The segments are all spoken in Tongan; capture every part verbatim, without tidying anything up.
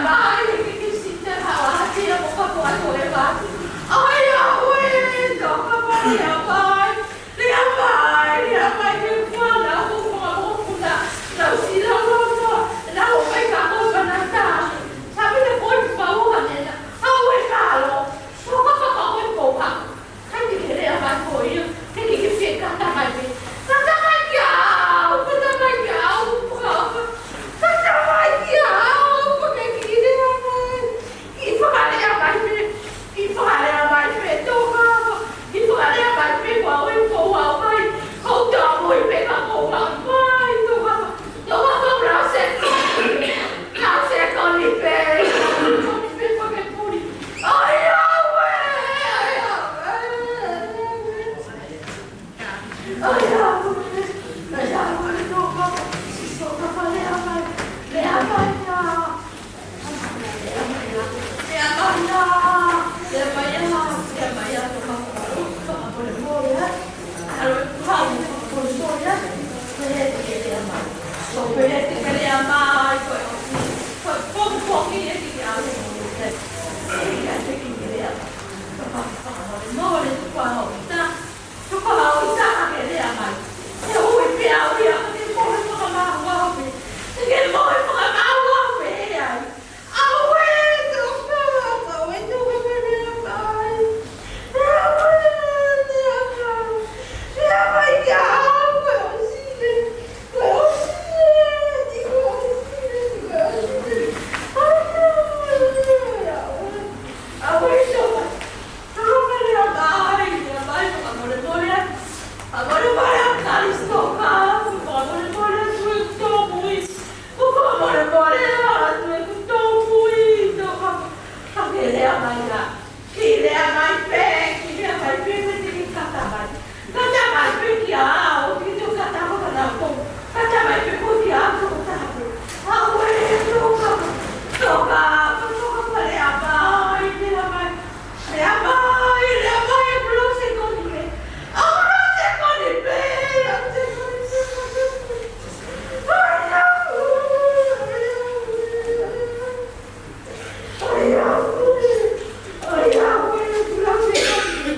Mai, ke ke sita, hawa, hati, a mo ka po atu e vatu. Ai, a, ue, to ka po e a mai. Lea mai, lea mai, ke fua, na, ko, ko, ko, ko, na. Na, usi, na, na, na, na, o, kai, ka, ko, ka, na, ta. Sabi, na, ko, i, pa, o, ka, ne, na. A, ue, ka, lo. Ko, ka, ka, ka, ko, ko, ka. Kai ke ke lea mai ko ia, ke ke ke fie kata mai pē. Kata mai kia au, kata mai kia au, kata mai kia au, ke ke ke lea mai. Ke fakalea mai pē, ke fakalea mai pē, toka. Ke fakalea mai pē, ko au e ko au mai. Ko tau mo i pē ka ko au mai, toka. Toka ko lau sekoni. Lau sekoni pē, lau sekoni pē, ko ke puli. Ai, au ē, ai, au ē, ai, au ē. Ai, au ē, ai, au ē, toka. Toka, lea mai, lea mai, ā. Tuku hau i taha ke lea mai. Ke ui pē au ia, ke mohe fakamaau au pē. Ke mohe fakamaau au pē ai. Aue, toka, aue, toka, ke lea mai. Aue, lea mai. Lea mai kia au, ko e ʻosile. Ko e ʻosile, ko e ʻosile, ko e ʻosile. Aue, aue, aue, toka. Toka, lea mai, lea mai, fakamolemole. Fakamolemole, Kalisito, fakamolemole, ʻOtua ʻoku tōmui. Fakamolemole, ʻOtua ʻoku tōmui, toka. Ka ke lea mai ia. Ke lea mai pē, ke lea mai pē, pē te ke kata mai. Kata mai pē kia au, ke te kata mai kia au. Kata mai pē koe kia au, toka taha pē. Aue, toka, toka, toka, lea mai, lea mai. Lea mai, lea mai, ʻoku lau sekoni pē. ʻOku lau sekoni pē, lau sekoni pē. Ai, au, ai, au, ai, au. Ai, au, ai, au, ʻoku lau sekoni pē.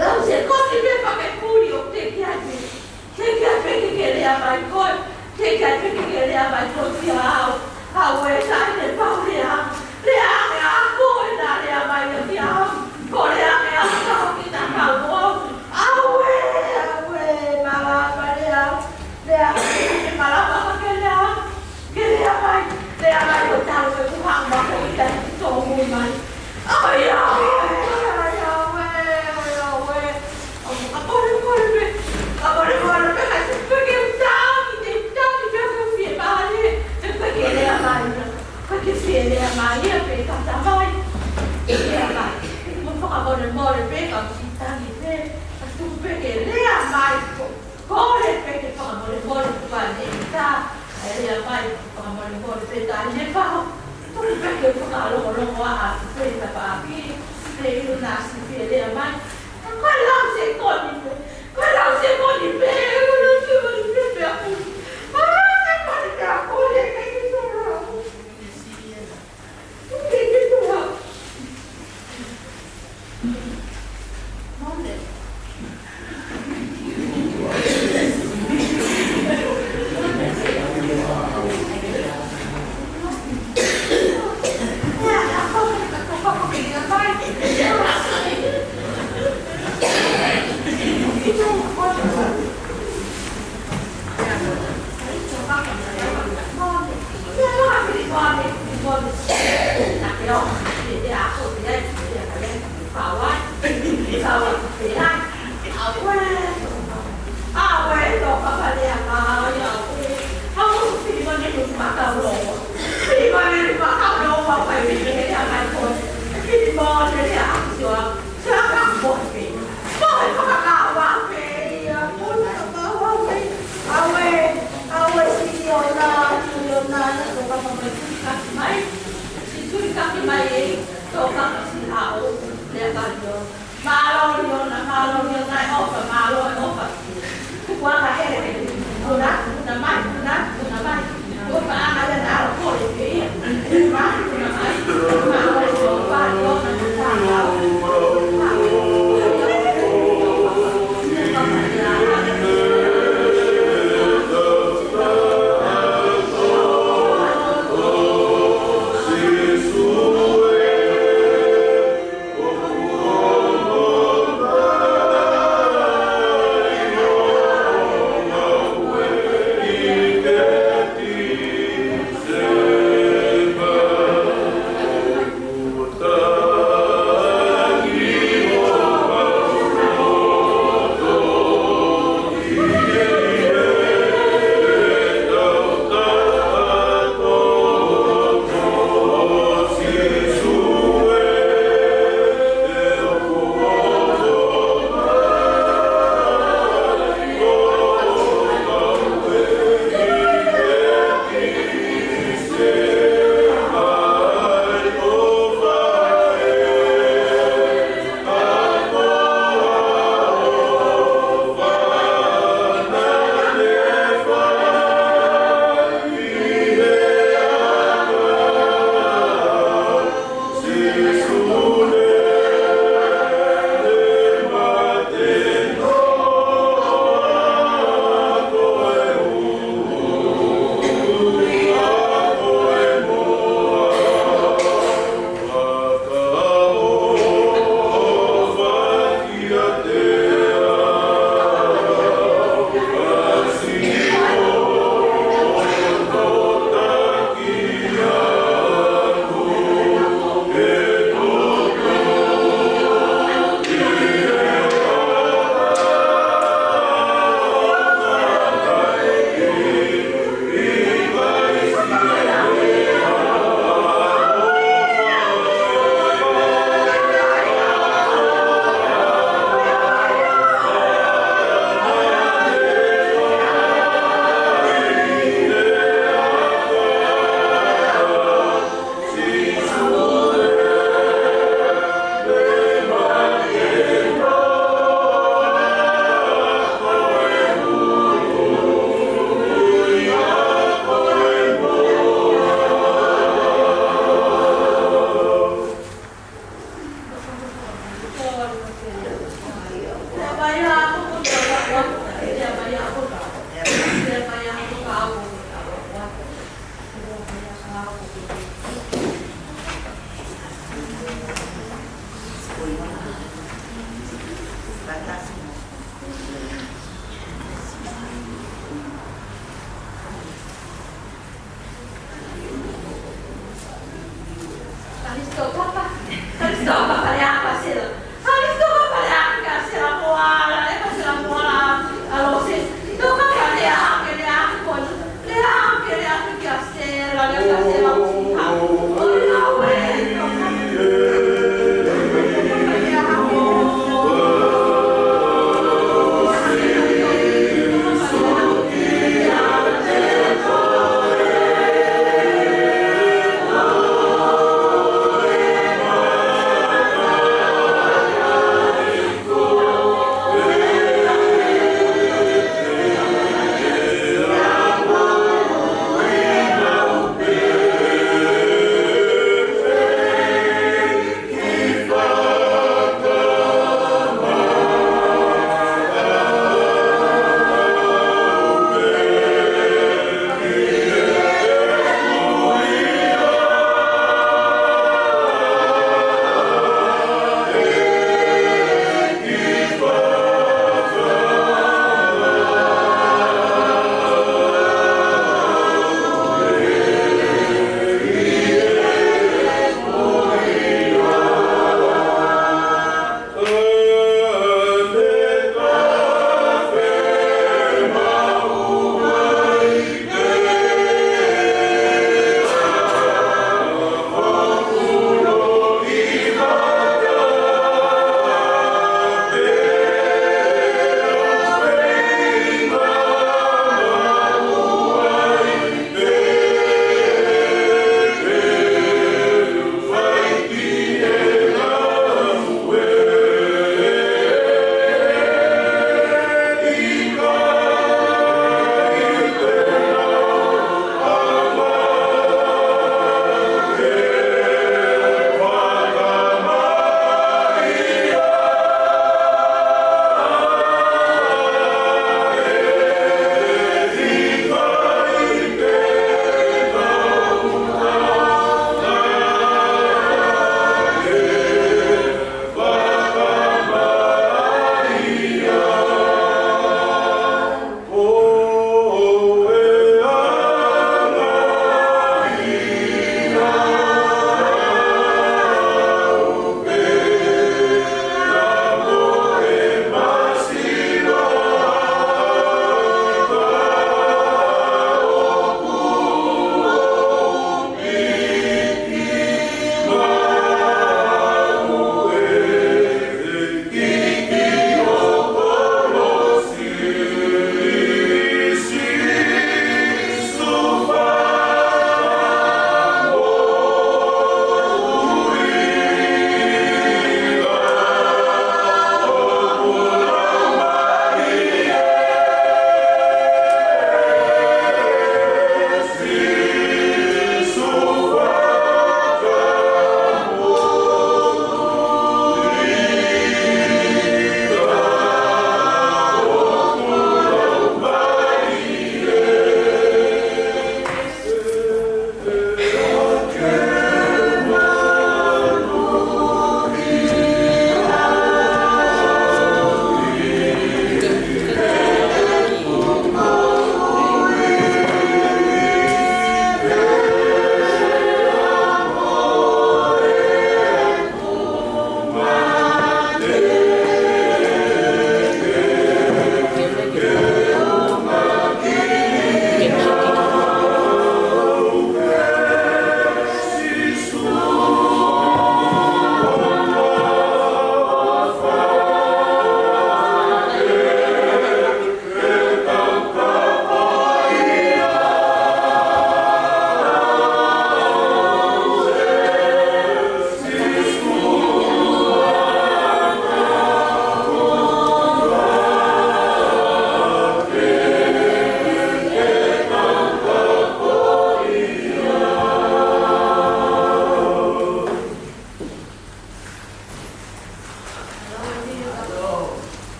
Lau sekoni pē, pea ke puli ʻo teʻeki ai pē. Teʻeki ai pē ke ke lea mai koe, teʻeki ai pē ke ke lea mai koe kia au. Aue, sai te pau lea, lea ange ā koe naʻa lea mai ia kia au. Ko e lea ange ā ka hoki ta kau mo au. Aue, aue, malava lea, lea ange ke malava ka ke lea. Ke lea mai, lea mai ʻo talu ʻeku haʻu mai ko ʻikai ke tōmui mai. Ai, au ē, ai, au ē, ai, au ē. Fakamolemole pē, fakamolemole pē, ka tuku pē ke u tangi, te u tangi pē ke u fiemālie, te u pē ke lea mai ia. Pē ke fie lea mai ia pē kata mai. Lea mai, mo fakamolemole pē, ka u siʻi tangi pē, ka tuku pē ke lea mai ko. Kole pē ke fakamolemole tuku ane i tā, ʻa e lea mai, fakamolemole pē tā i ne faho. Tuku pē ke fakalongolongo ʻa ʻapi pē tapaʻaki, pē ʻi na si pē lea mai. Ka ko e lau sekoni pē, ko e lau sekoni pē, ko e lau sekoni pē pea ku. Ko e lau sekoni pea ku, le ke ke tō rau. Aue, aue, sio na, sio na, na, toka mai, sio mai, sio mai, e, toka mai, sio, lea mai, sio. Mālō, sio na, mālō, sio na, ʻofa, mālō, ʻofa. Kuaka hele, kuna, kuna mai, kuna, kuna mai. Kuaka ana, ana, ana, kole, pē ia.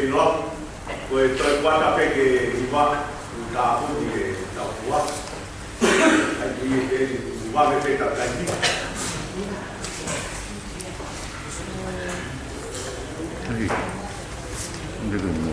Iloa, ko e toe kuata pē ke hiva, ʻoku tāpuni e tau kua. ʻAi ki he peni, ʻoku vave pē ka kai ki. Ai, nde ko mo.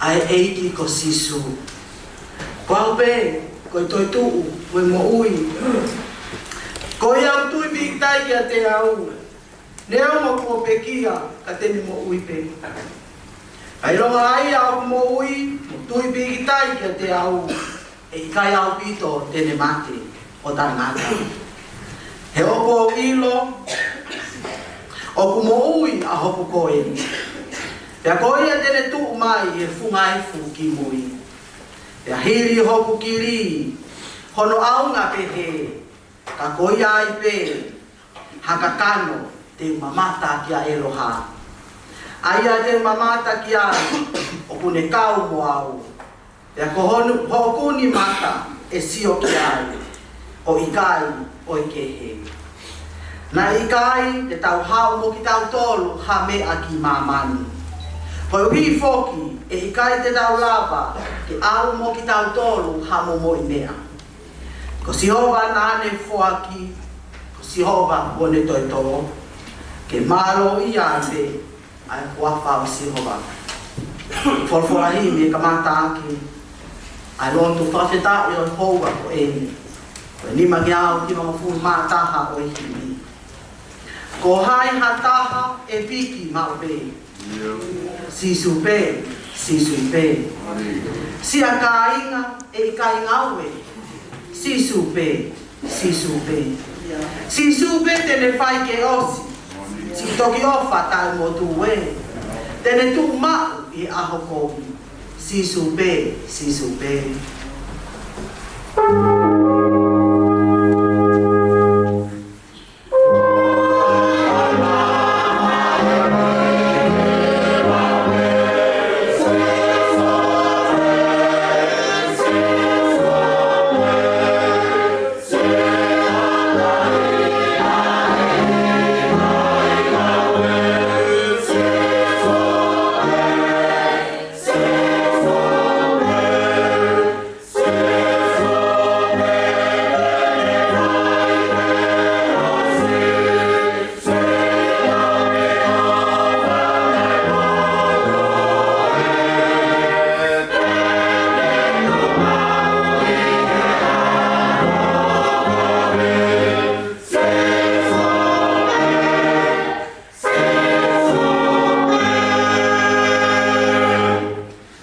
ʻa e ʻEiki ko Sīsū. Ko au pē, ko e toetuʻu, ko e moʻui. Ko ia ʻoku tui pīkitai kiate au, neongo kuo pekia, ka te ne moʻui pē. ʻA ia ʻilonga ia ʻoku moʻui, mo tui pīkitai kiate au, ʻe ʻikai ʻaupito te ne mate ʻo taʻengata. He ʻoku ou ʻilo, ʻoku moʻui ʻa hoku koe. Pea ko ia te ne tuʻu mai he funga efu ki mui. Pea hili hoku kili, hono ʻaonga pehē, ka ko ia ai pē, ha kakano te u mamata kia ʻEloha. ʻA ia te u mamata ki ai, ʻoku ne kau mo au. Pea ko honu, hoku nima ʻe sio ki ai, ʻo ʻikai ʻo e kehe. Naʻe ʻikai te tau haʻu mo kitautolu ha meʻa ki māmani. Koeʻuhi foki, ʻe ʻikai te tau lava ke ʻalu mo kitautolu ha momoʻi meʻa. Ko Sihova naʻa ne foaki, ko Sihova kuo ne toe tō, ke mālō ia ʻi he ʻa e huafa ʻo Sihova. Folofola himi e kamata ʻaki ʻa e lotu fakafetaʻi ʻo e houa ko eni. Ko e nima ngeau ki he hongofulu mā taha ʻo e himi. Ko hai ha taha ʻe piki maʻu pē? Sīsū pē, Sīsū pē. Siʻa kāinga ʻe ʻikai ngaue. Sīsū pē, Sīsū pē. Sīsū pē te ne fai ke ʻosi siʻi toki ʻofa taʻemotu ē. Te ne tuʻu maʻu ʻi he ʻaho kovi. Sīsū pē, Sīsū pē.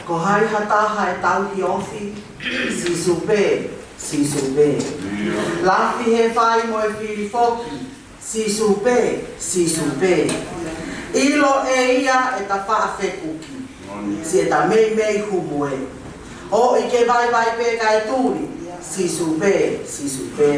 Ko hai ha taha ʻe tauhi ofi? Sīsū pē, Sīsū pē. Lafi he fai mo e fili foki. Sīsū pē, Sīsū pē. ʻIlo ʻe ia ʻeta faʻa fekuki, siʻeta meimei humu ē. ʻOi ke vaivai pē kae tuli. Sīsū pē, Sīsū pē.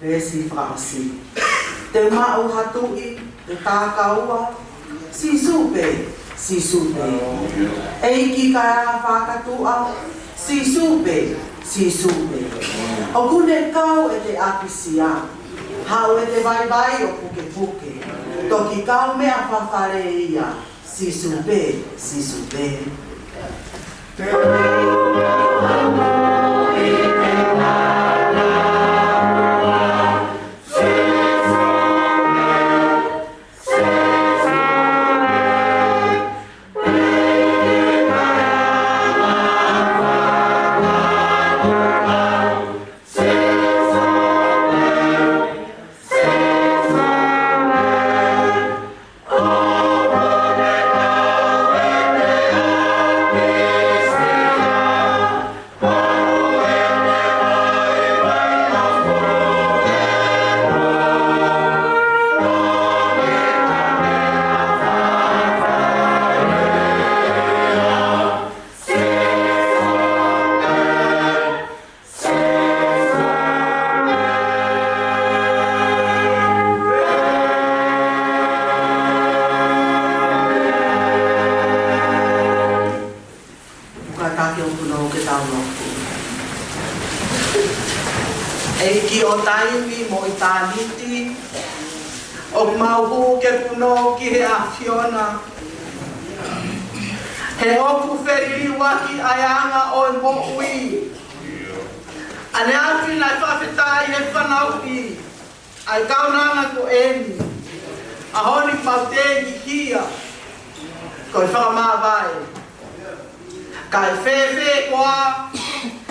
Veesi fakaʻosi. Te u maʻu ha tuʻi, te u takaua. Sīsū pē, Sīsū pē. ʻEiki kae ʻa fakatuʻa. Sīsū pē, Sīsū pē. ʻOku ne kau ʻete ʻapisia. Haʻu ʻete vaivai ʻo pukepuke. Toki kaumeʻa fafale ia. Sīsū pē, Sīsū pē. ʻEiki ʻo taimi mo ʻitāniti, ʻoku mau hū ke punou ki he ʻAfiona. He ʻoku feliliuaki ʻa e anga ʻo e moʻui. ʻAneafi naʻe fakafetaʻi he fanauʻi ʻa e kaunanga ko eni. ʻAho ni mau tengihia ko e fakamāvae. Kae fēfē koā,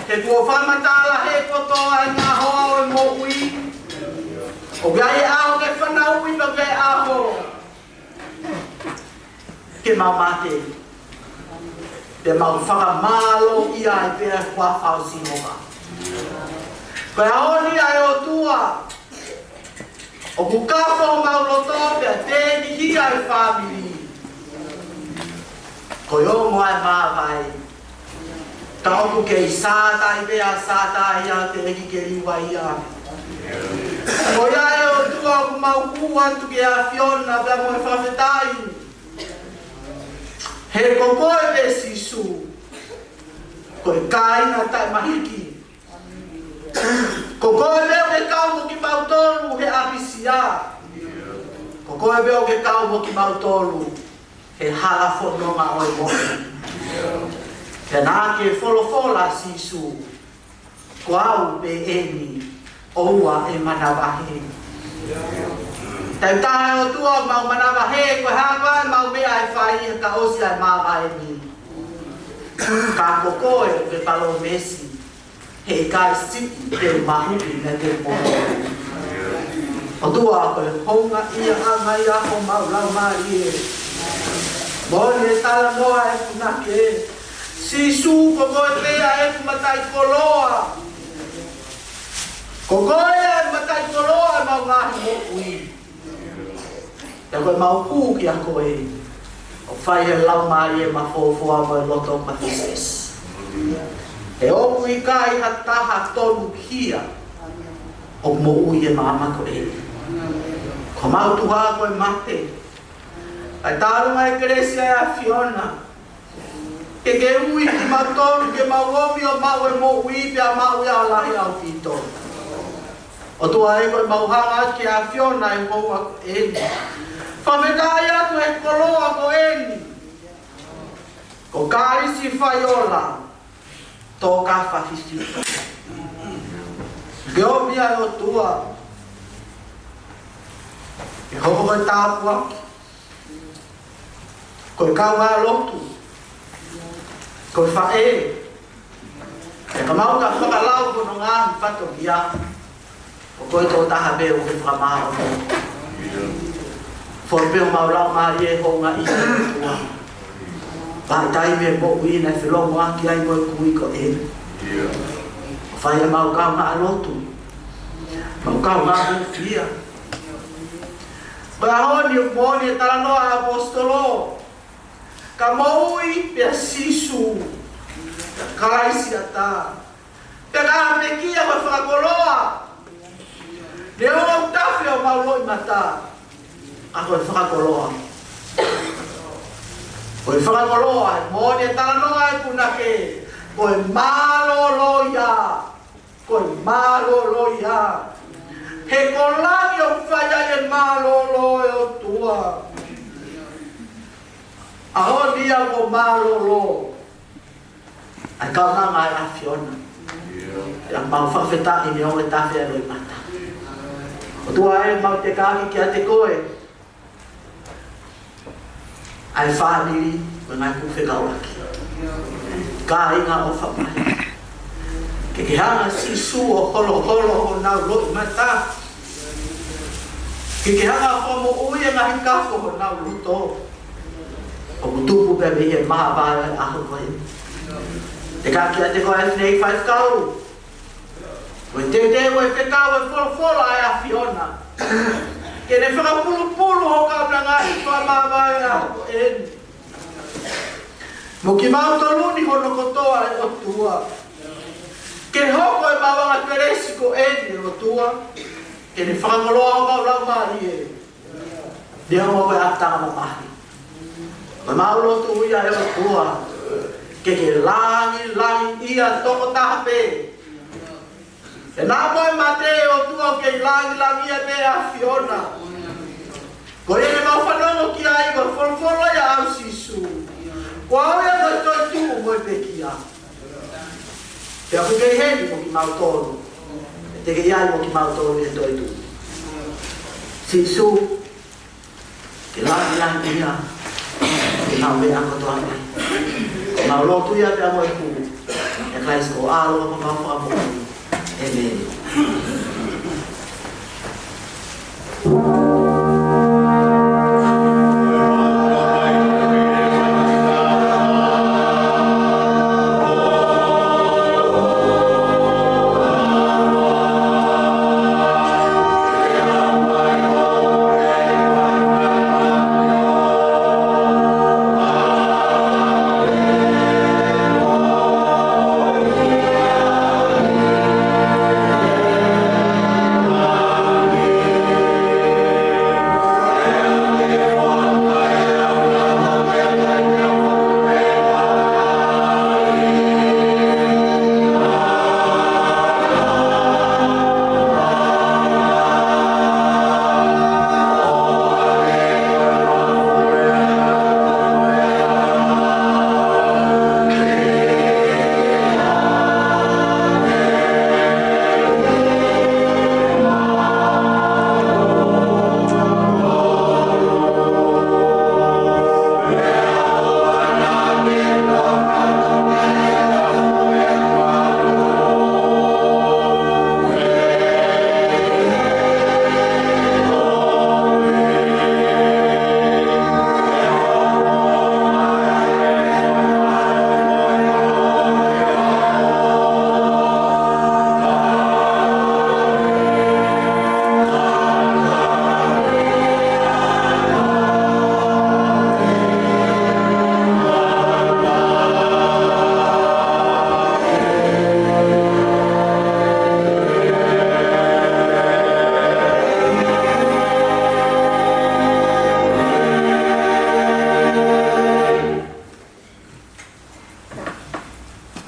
he kuo fakamatala he kotoa e ngaahi ʻaho ʻo e moʻui. ʻOku ʻi ai e ʻaho ke fanauʻi, pea ʻoku ʻi ai e ʻaho ke mau mate. Pea mau fakamālō ʻi he pea kuo fai ʻe Sihova. Ko e ʻaho ni ʻa e ʻOtua, ʻoku kafo homau loto pea tengihia e fāmili. Ko e ongo ʻa e māvae. Ka ʻoku kei sātai pea sātai ʻa e teʻeki ke liua ia. Ko ia ʻe ʻOtua ʻoku mau hū atu ki he ʻAfiona pea mo e fakafetaʻi. He ko koe pē Sīsū, ko e kāinga taʻemahiki. Ko koe pē ʻoku ke kau mo kimautolu he ʻapisia. Ko koe pē ʻoku ke kau mo kimautolu he hala fononga ʻo e moʻui. Pea naʻa ke folofola Sīsū, ko au pē eni, ʻoua ʻe manavahē. Taimi ʻe taha ʻe ʻOtua mau manavahē, ko e hā koā ʻemau meʻa ʻe fai ka ʻosi ʻa e māvae ni. Ka ko koe ʻoku ke palōmesi, he ʻikai siʻi pe mahuʻi meiate koe. ʻOtua, ko e houngaʻia ʻa e ngaahi ʻaho ʻo homau laumālie. Moʻoni e talanoa ʻa e punake. Sīsū, ko koe pē ʻa ʻeku mataʻikoloa. Ko koe ʻa e mataʻikoloa ʻo ʻemau ngaahi moʻui. Pea ko ʻemau hū kiate koe, ʻoku fai ʻe he Laumālie Māfimafi mo e loto mafesifesi. He ʻoku ʻikai ha taha tonuhia ʻoku moʻui he māmani ko eni. Ko homau tuha ko e mate. Kae tālunga e kelesi ʻa e ʻAfiona ke ke ui kimautolu ke mau omi ʻo maʻu e moʻui pea maʻu ia ʻo lahi ʻaupito. ʻOtua ē, ko ʻemau hanga ki he ʻAfiona he houa ko eni. Fakafetaʻi atu he koloa ko eni. Ko Kalisi Faiola, Tōkafa Fifita. Ke omi ʻa e ʻOtua ke hoko ko e tāpuaki, ko e kaungā lotu, ko e faʻē, pea ka mau ka fakalau ko hono ngaahi fatongia, ko koe tokotaha pē ʻoku ke fakamāʻopoʻopo. Fonu pē homau laumālie he houngaʻia ʻo e ʻOtua. Pea ʻi he taimi ʻo e moʻui naʻe felōngoaki ai mo e kui ko eni, fai ʻemau kaungā lotu, ʻemau kaungā hūfia. Ko e ʻaho ni ʻoku moʻoni e talanoa ʻa e ʻaposetolo. Ka moʻui pē ʻa Sīsū, ka Kalaisi ʻatā. Pea ka pekia ko e fakakoloa. Neongo ʻoku tafe homau loʻimata, ka ko e fakakoloa. Ko e fakakoloa, moʻoni e talanoa ʻa e punake, ko e mālōlō ia. Ko e mālōlō ia. He ko langi ʻoku fai ai e mālōlō ʻo e ʻOtua. ʻAho ni ia ko e mālōlō ʻa e kaunanga ʻa e ʻAfiona. Pea mau fakafetaʻi neongo e tafe e loʻimata. ʻOtua ē, mau tekaki kiate koe ʻa e fāmili, ko e ngaahi kupu fekauʻaki. Kāinga ʻofa mai. Ke ke hanga Sīsū ʻo holoholo honau loʻimata. Ke ke hanga ʻo fakamoʻui e ngaahi kafo honau loto. ʻOku tupu pē mei he māvae ʻo e ʻaho ko eni. Tekaki kiate koe ʻa e fineʻeiki faifekau. Ko e teuteu ʻo e fekau ʻo e folofola ʻa e ʻAfiona. Ke ne fakapulupulu ho kaunanga ʻi he māvae ʻo e ʻaho ko eni. Mo kimautolu ni hono kotoa ʻe ʻOtua. Ke hoko ʻemau anga kelesi ko eni ʻe ʻOtua. Ke ne fakakoloa homau laumālie. Neongo ko e ʻapitanga mamahi. Ko ʻemau lotu ia ʻe ʻOtua. Ke ke langilangiʻia tokotaha pē. Naʻa mo e mate, ʻOtua, ʻoku kei langilangiʻia pē ʻa e ʻAfiona. Ko ia naʻa mau fanongo ki ai, ko e folofola ia ʻa Sīsū. Ko au ia ko e toetuʻu mo e pekia. Pea ʻoku kei ʻi heni mo kimautolu. Te ke ʻi ai mo kimautolu ʻi he toetuʻu. Sīsū, ke langilangiʻia, ke mau meʻa kotoa pē. Mau lotu ia pea mo e hū. ʻIa Kalaisi ko ho ʻAlo ko homau Fakamoʻui. ʻĒmeni.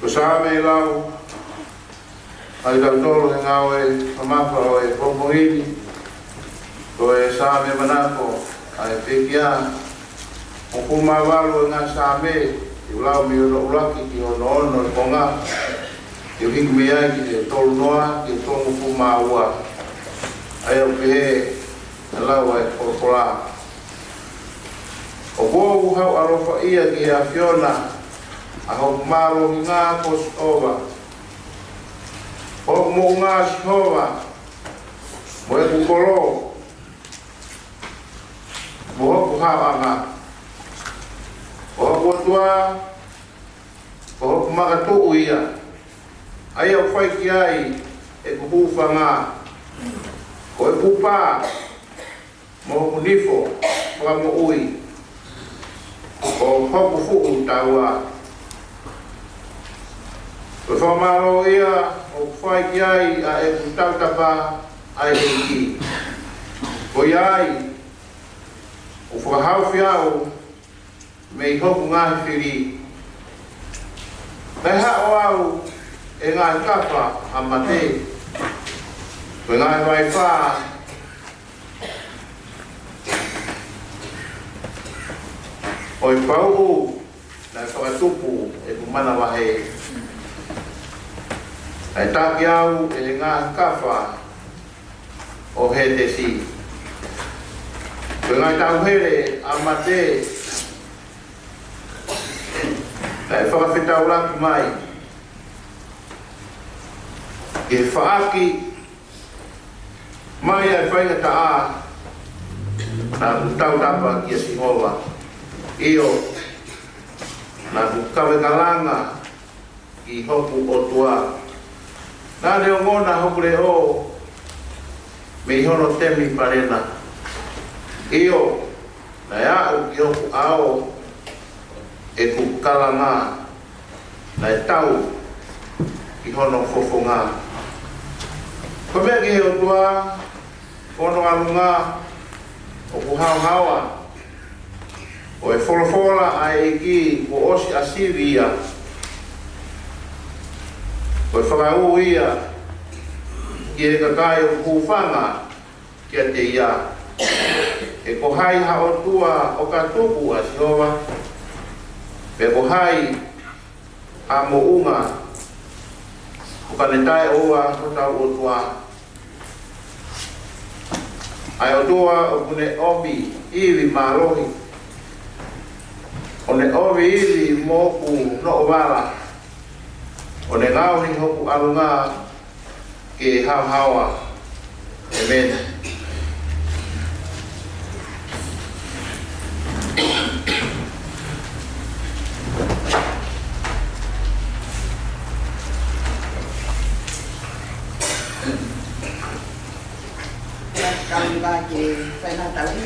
Ko e Saame ʻe lau ʻa kitautolu he ngāue mamafa ʻo e pongipongi ni, ko e Saame manako ʻa e pekia, hongofulu mā valu ʻo e ngaahi Saame, ʻe lau mei hono ʻuluaki ki hono ono ʻo e konga, ʻe hiki mei ai ki he tolu noa, ki he tolungofulu mā ua. ʻA ia ʻoku pehē ʻa e lau ʻa e folofola. ʻOku ou haʻu ʻaloʻofaʻia ki he ʻAfiona, ʻa hoku mālohinga ko Sihova. Ko hoku moʻunga Sihova, mo ʻeku kolo, mo hoku haoʻanga. Ko hoku ʻOtua, ko hoku makatuʻu ia, ʻa ia ʻoku fai ki ai ʻeku hūfanga. Ko e kupa mo hoku nifo fakamoʻui, ko hoku fuʻu taua. Ko e fakamālō ia ʻoku fai ki ai ʻa ʻeku tautapa ʻa e ʻEiki. Ko ia ai ʻoku fakahaofi au mei hoku ngaahi fili. Naʻe haʻo au ʻe he ngaahi kafa ʻa mate, ko e ngaahi vaifā ʻo e pauʻu naʻe fakatupu ʻeku manavahē. Naʻe taki au ʻe he ngaahi kafa ʻo Hētesi. Ko e ngaahi tauhele ʻa mate naʻe fakafetaulaki mai, ke faʻaki mai ʻa e faingataʻa, naʻa ku tautapa kia Sihova. ʻIo, naʻa ku kave kalanga ki hoku ʻOtua. Naʻa ne ongona hoku leʻo mei hono temipale na. ʻIo, naʻe aʻu ki hoku ʻao ʻeku kalanga, naʻe tau ki hono fofonga. Ko e meʻa ki he ʻOtua, ko hono ʻalunga ʻoku haohaoa. Ko e folofola ʻa e ʻEiki kuo ʻosi ʻasivi ia. Ko e fakaū ia ki he kakai ʻoku hūfanga kiate ia. He ko hai ha ʻOtua ʻo ka tuku ʻa Sihova? Pea ko hai ha moʻunga ʻo ka ne taʻeʻoua hotau ʻOtua? ʻA e ʻOtua ʻoku ne ʻomi ivi mālohi, ʻo ne ʻomi ivi moʻoku noʻovala, ʻo ne ngaohi hoku ʻalunga ke haohaoa. ʻEmeni. Kae ʻumaʻā ke fai ha tauhi.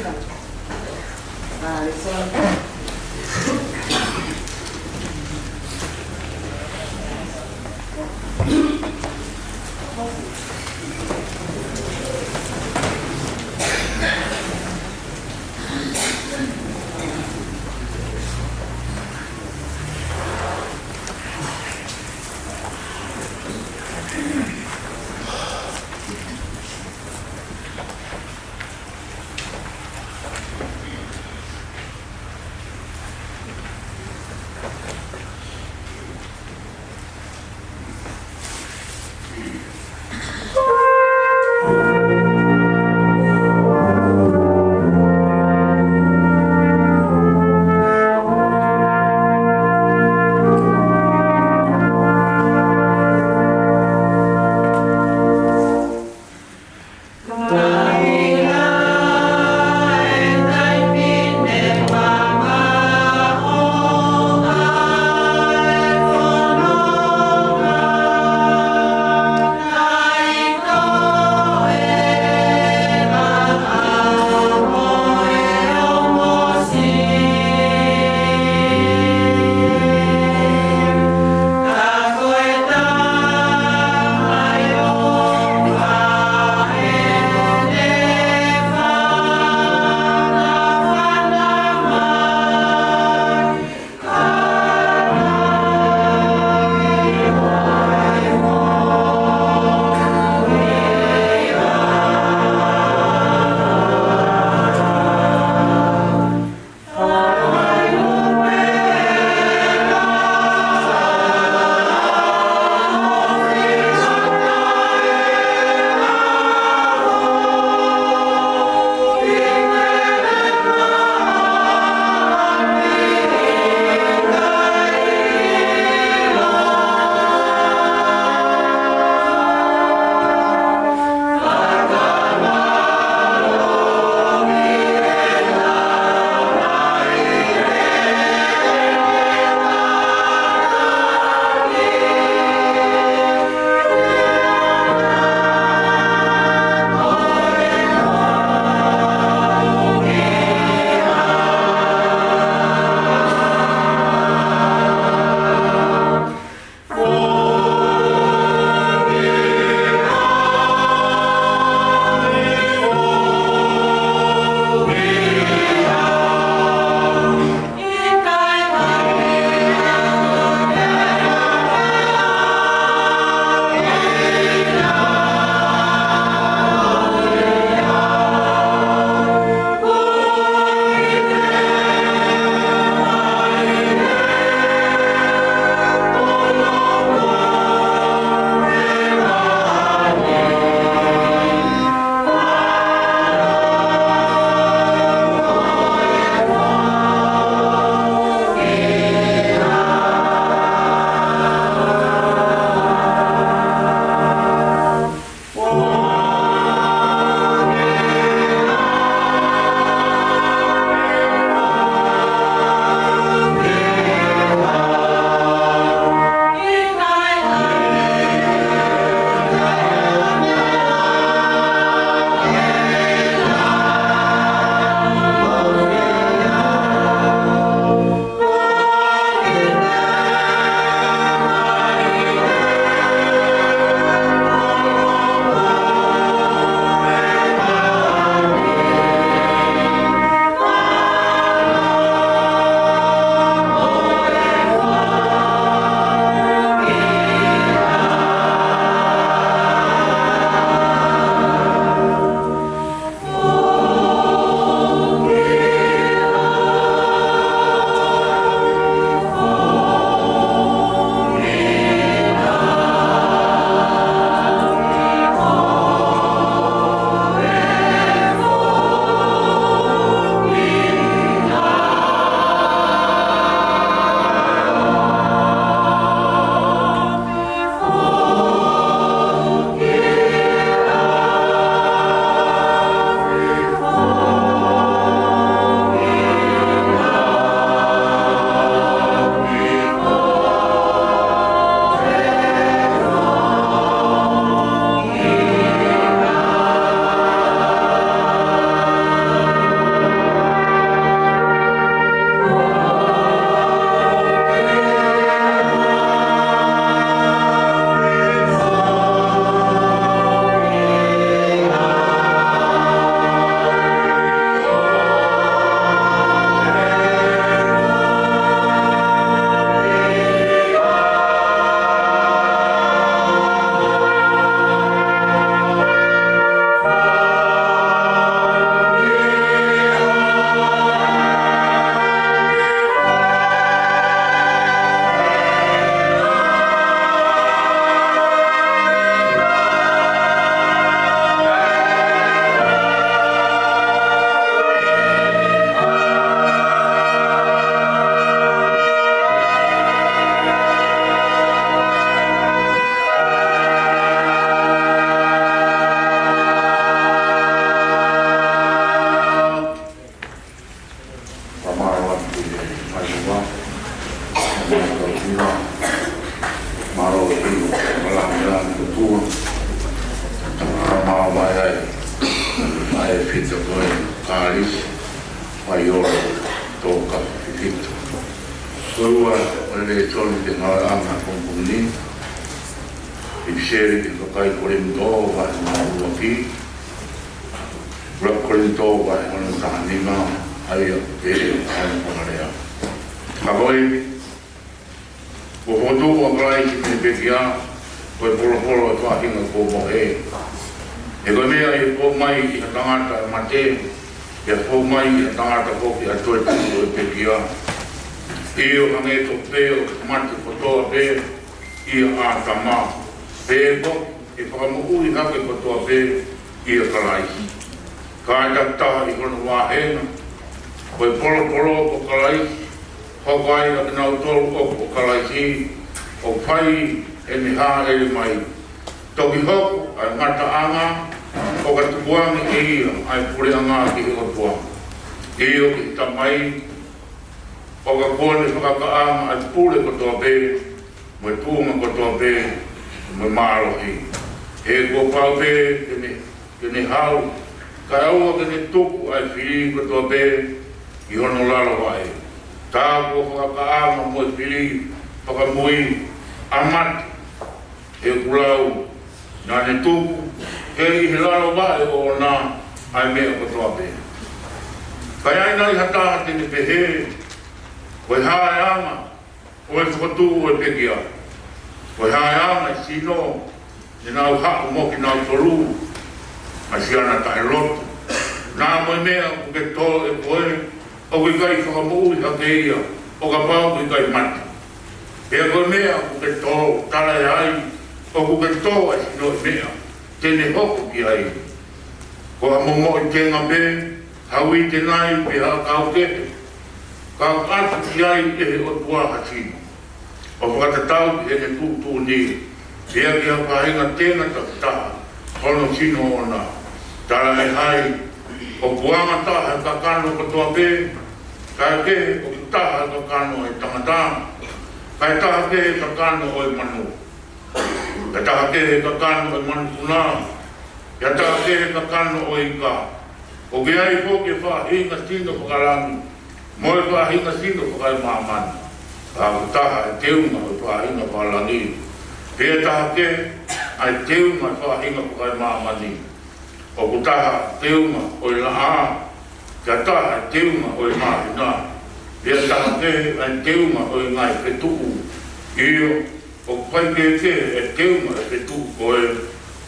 Kua. Ka mau mai ai. Mai e fita ko e Kalisi. Mai ora. Toka fifita. Ko e ua, ʻo e lēsoni ki he ngāueʻanga ʻo e pongipongi ni. ʻEpiseli ki he kakai Kolinitō, vahe ʻuluaki. ʻUluaki Kolinitō, vahe hono taha nima, ʻa ia ʻoku pehē ʻa hono fakalea. Ka ko e, kuo fokotuʻu ʻa Kalaisi mei he pekia, ko e polopolo ʻo e faʻahinga kuo mohe. He ko e meʻa ʻi he fou mai ʻi ha tangata ʻa e mate, ʻi he fou mai ʻi ha tangata foki ʻa e toetuʻu ʻo e pekia. ʻIo, hangē tofu pē ʻoku mate kotoa pē ʻia ʻĀtama, pehē foki ʻe fakamoʻui hake kotoa pē ʻia Kalaisi. Ka ʻe takitaha ʻi hono vāhenga, ko e polopolo ko Kalaisi, hoko ai ʻa kinautolu ʻoku ʻo Kalaisi, ʻo fai ʻene hāʻele mai. Toki hoko ʻa e ngataʻanga, ʻo ka tukuange ʻe ia ʻa e puleʻanga ki he ʻOtua. ʻIo, ki he Tamai, ʻo ka kuo ne fakakaʻanga ʻa e pule kotoa pē, mo e tuʻunga kotoa pē, mo e mālohi. He kuo pau pē ke ne, ke ne haʻu, kae ʻoua ke ne tuku ʻa e fili kotoa pē ʻi hono lalo vaʻe. Tā kuo fakakaʻanga mo e fili fakamui ʻa mate, he kuo lau, naʻa ne tuku, he ʻi he lalo vaʻe ʻoʻona ʻa e meʻa kotoa pē. Ka ʻi ai nai ha taha te ne pehē, ko e hā e anga ʻo e fokotuʻu ʻo e pekia? Ko e hā e anga e sino, ne nau haʻu mo kinautolu, ʻa siana taʻeloto. Naʻa mo e meʻa ʻoku ke tō ʻe koe, ʻoku ʻikai fakamoʻui hake ia, ʻo kapau ʻoku ʻikai mate. Pea ko e meʻa ʻoku ke tō, tala ʻe hai, ʻoku ke tō ʻa e sino ʻi he meʻa te ne hoko ki ai. Ko ha momoʻi tenga pē, ha uite nai pe ha ʻakau kehe, ka ʻoku ʻatu ki ai ʻe he ʻOtua ha sino, ʻo fakatatau ki heʻene tuʻutuʻuni, pea ki ha faʻahinga tenga takitaha hono sino ʻoʻona. Tala ʻe hai, ʻoku anga taha e kakano kotoa pē, kae kehe ʻoku taha e kakano ʻo e tangata, kae taha kehe e kakano ʻo e manu, kae taha kehe e kakano ʻo e manupuna, kae taha kehe e kakano ʻo e ika. ʻOku ʻi ai foki e faʻahinga sino fakalangi, mo e faʻahinga sino fakaemāmani. Ka ʻoku taha e teunga ʻo e faʻahinga fakalangi, pea taha kehe ʻa e teunga ʻo e faʻahinga fakaemāmani. ʻOku taha e teunga ʻo e laʻā, pea taha e teunga ʻo e māhina, pea taha kehe ʻa e teunga ʻo e ngaahi fetuʻu. ʻIo, ʻoku faikehekehe e teunga ʻo e fetuʻu ko ē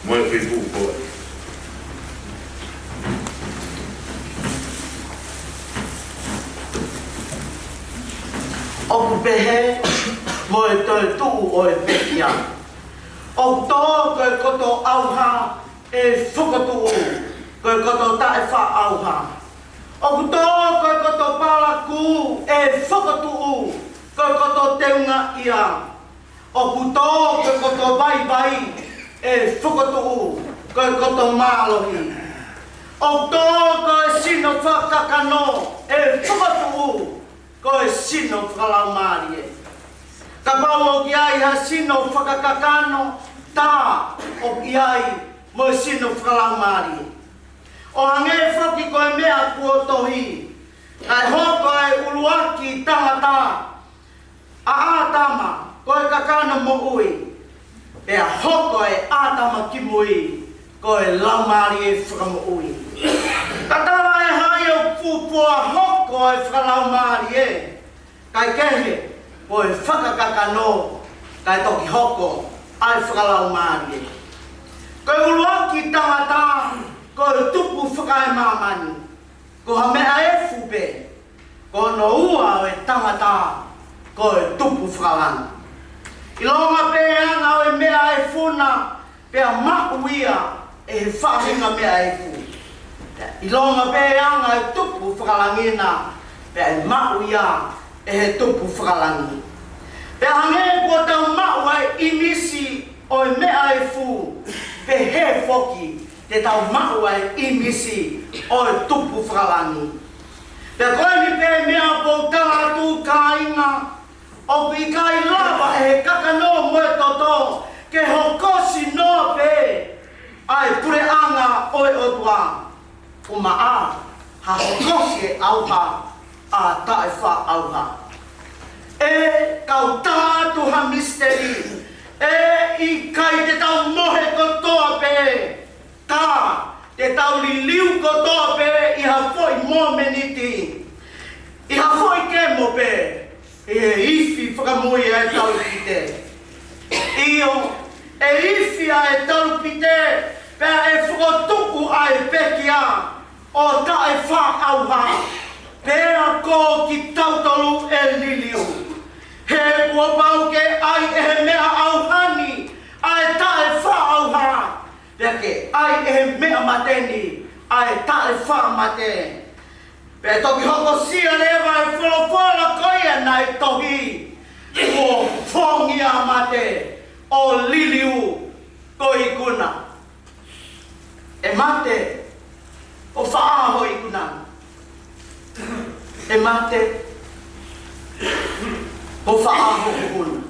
mo e fetuʻu ko ē. ʻOku pehē mo e toetuʻu ʻo e pekia. ʻOku tō ko e koto ʻauha ʻe fokotuʻu, ko e koto taʻefaʻaʻauha. ʻOku tō ko e koto palakū ʻe fokotuʻu, ko e koto teungaʻia. ʻOku tō ko e koto vaivai ʻe fokotuʻu, ko e koto mālohi. ʻOku tō ko e sino fakakakano ʻe fokotuʻu, ko e sino fakalaumālie. Kapau ʻoku ʻi ai ha sino fakakakano, tā ʻoku ʻi ai mo e sino fakalaumālie. ʻO hangē foki ko e meʻa kuo tohi, naʻe hoko ʻa e ʻuluaki tangata, ʻa ʻĀtama, ko e kakano moʻui, pea hoko ʻa ʻĀtama kimui, ko e laumālie fakamoʻui. Ka tala ʻe hai ʻoku fuofua hoko ʻa e fakalaumālie, kae kehe, ko e fakakakano, kae toki hoko ʻa e fakalaumālie. Ko e ʻuluaki tangata, ko e tupu fakaemāmani, ko ha meʻa efu pē. Ko hono ua ʻo e tangata, ko e tupu fakalangi. ʻIlonga pē ʻa e anga ʻo e meʻa efu na, pea maʻu ia ʻe he faʻahinga meʻa efu. ʻIlonga pē ʻa e anga ʻo e tupu fakalangi na, pea maʻu ia ʻe he tupu fakalangi. Pea hangē kuo tau maʻu ʻa e ʻīmisi ʻo e meʻa efu, pehē foki te tau maʻu ʻa e ʻīmisi ʻo e tupu fakalangi. Pea ko eni pē meʻa ʻoku ou tala atu, kāinga, ʻoku ʻikai lava ʻe he kakano mo e toto ke hokosi noa pē ʻa e puleʻanga ʻo e ʻOtua, ʻumaʻā ha hokosi e ʻauha ʻa e taʻefaʻaʻauha. ʻE kau tā atu ha misiteli, ʻe ʻikai te tau mohe kotoa pē, ka te tau liliu kotoa pē ʻi ha foʻi momeniti, ʻi ha foʻi kemo pē, ʻi he ifi fakamui ʻa e talupite. ʻIo, ʻe ifi ʻa e talupite, pea ʻe fokotuʻu ʻa e pekia ʻo taʻefaʻaʻauha, pea ko kitautolu ʻe liliu. He kuo pau ke ʻai ʻe he meʻa ʻauha ni ʻa e taʻefaʻaʻauha, pea ke ʻai ʻe he meʻa mate ni ʻa e taʻefaʻamate. Pea toki hokosia leva e folofola ko ia naʻe tohi, kuo fongi ʻa mate ʻo liliu ko e ikuna. ʻE mate, ʻo fai ʻa ho ikuna? ʻE mate, ʻo fai ʻa ho ikuna?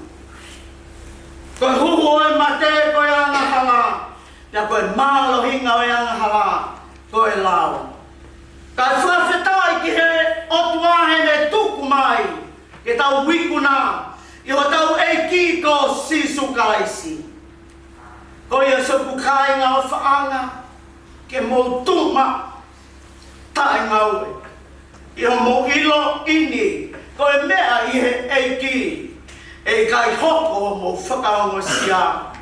Ko e huhu ʻo e mate ko e angahala, pea ko e mālohinga ʻo e angahala ko e lao. Kae fakafetaʻi ki he ʻOtua heʻene tuku mai ke tau ikuna ʻi hotau ʻEiki ko Sīsū Kalaisi. Ko ia, siʻoku kāinga ʻofaʻanga, ke mou tuma taʻengaue ʻi hoʻomou ʻiloʻi ni ko e meʻa ʻi he ʻEiki, ʻe ʻikai hoko hoʻomou fakaongosia,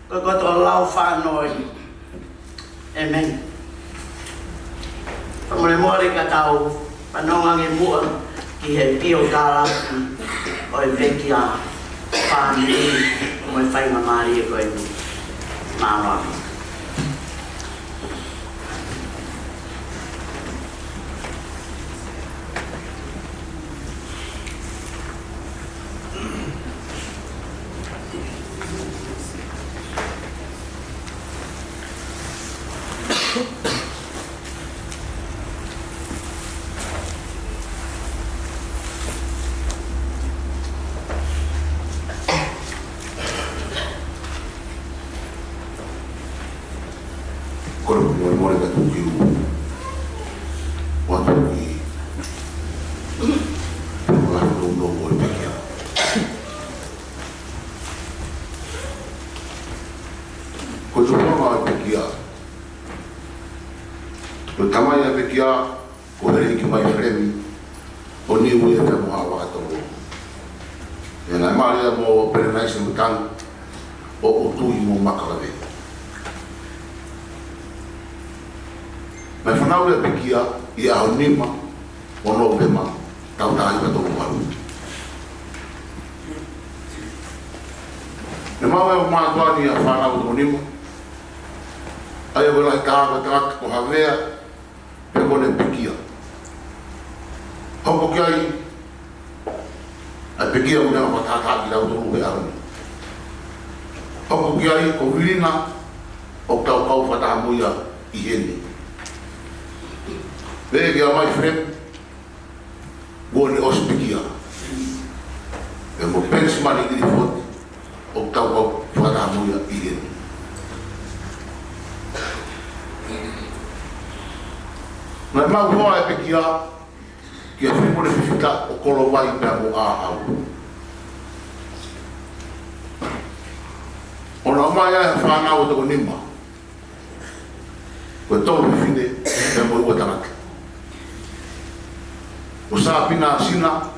ko e koto lau fanoi. ʻĒmeni. Fakamolemole ka tau fanongo ange muʻa ki he piokalafi ʻo e pekia fāmili mo e faingamālie ko eni. Mālō. Kole fakamolemole ka tuku ki u. Ua tuku ki. Pula no no mo e pekia. Ko e tupanga ʻo e pekia. Ko e tamai ʻa e pekia, ko Heleiki Maifilemi, ʻo Niuē pea mo Haʻavakatolo. ʻIa, naʻe mali ia mo Pelenaise Mutanu, ʻo ʻUtui mo Makavave. Naʻe fanauʻi ʻa e pekia ʻi he ʻaho nima ʻo Nōvema, taʻu taha hiva tolu valu. Naʻe maʻu ʻe he mātuʻa ni ʻa e fānau ʻe toko nima. ʻA ia ko e lahi taha ko e tangata ko Havea, pea ko ʻene pekia. Hoko ki ai ʻa e pekia ʻoku ne fakataha kiate kitautolu he ʻaho ni. Hoko ki ai ko Vilina, ʻoku tau kau fakataha mo ia ʻi heni. Pea kia Maifilemi, kuo ne ʻosi pekia. Pea mo Penisimani Kilifoti, ʻoku tau kau fakataha mo ia ʻi heni. Naʻe maʻu hoa ʻa e pekia kia Filimone Fifita ʻo Kolovai pea mo ʻAhau. ʻO na ʻomai ai ha fānau ʻe toko nima. Ko e tolu fefine pea mo e ua tangata. Ko Sāpina Sina,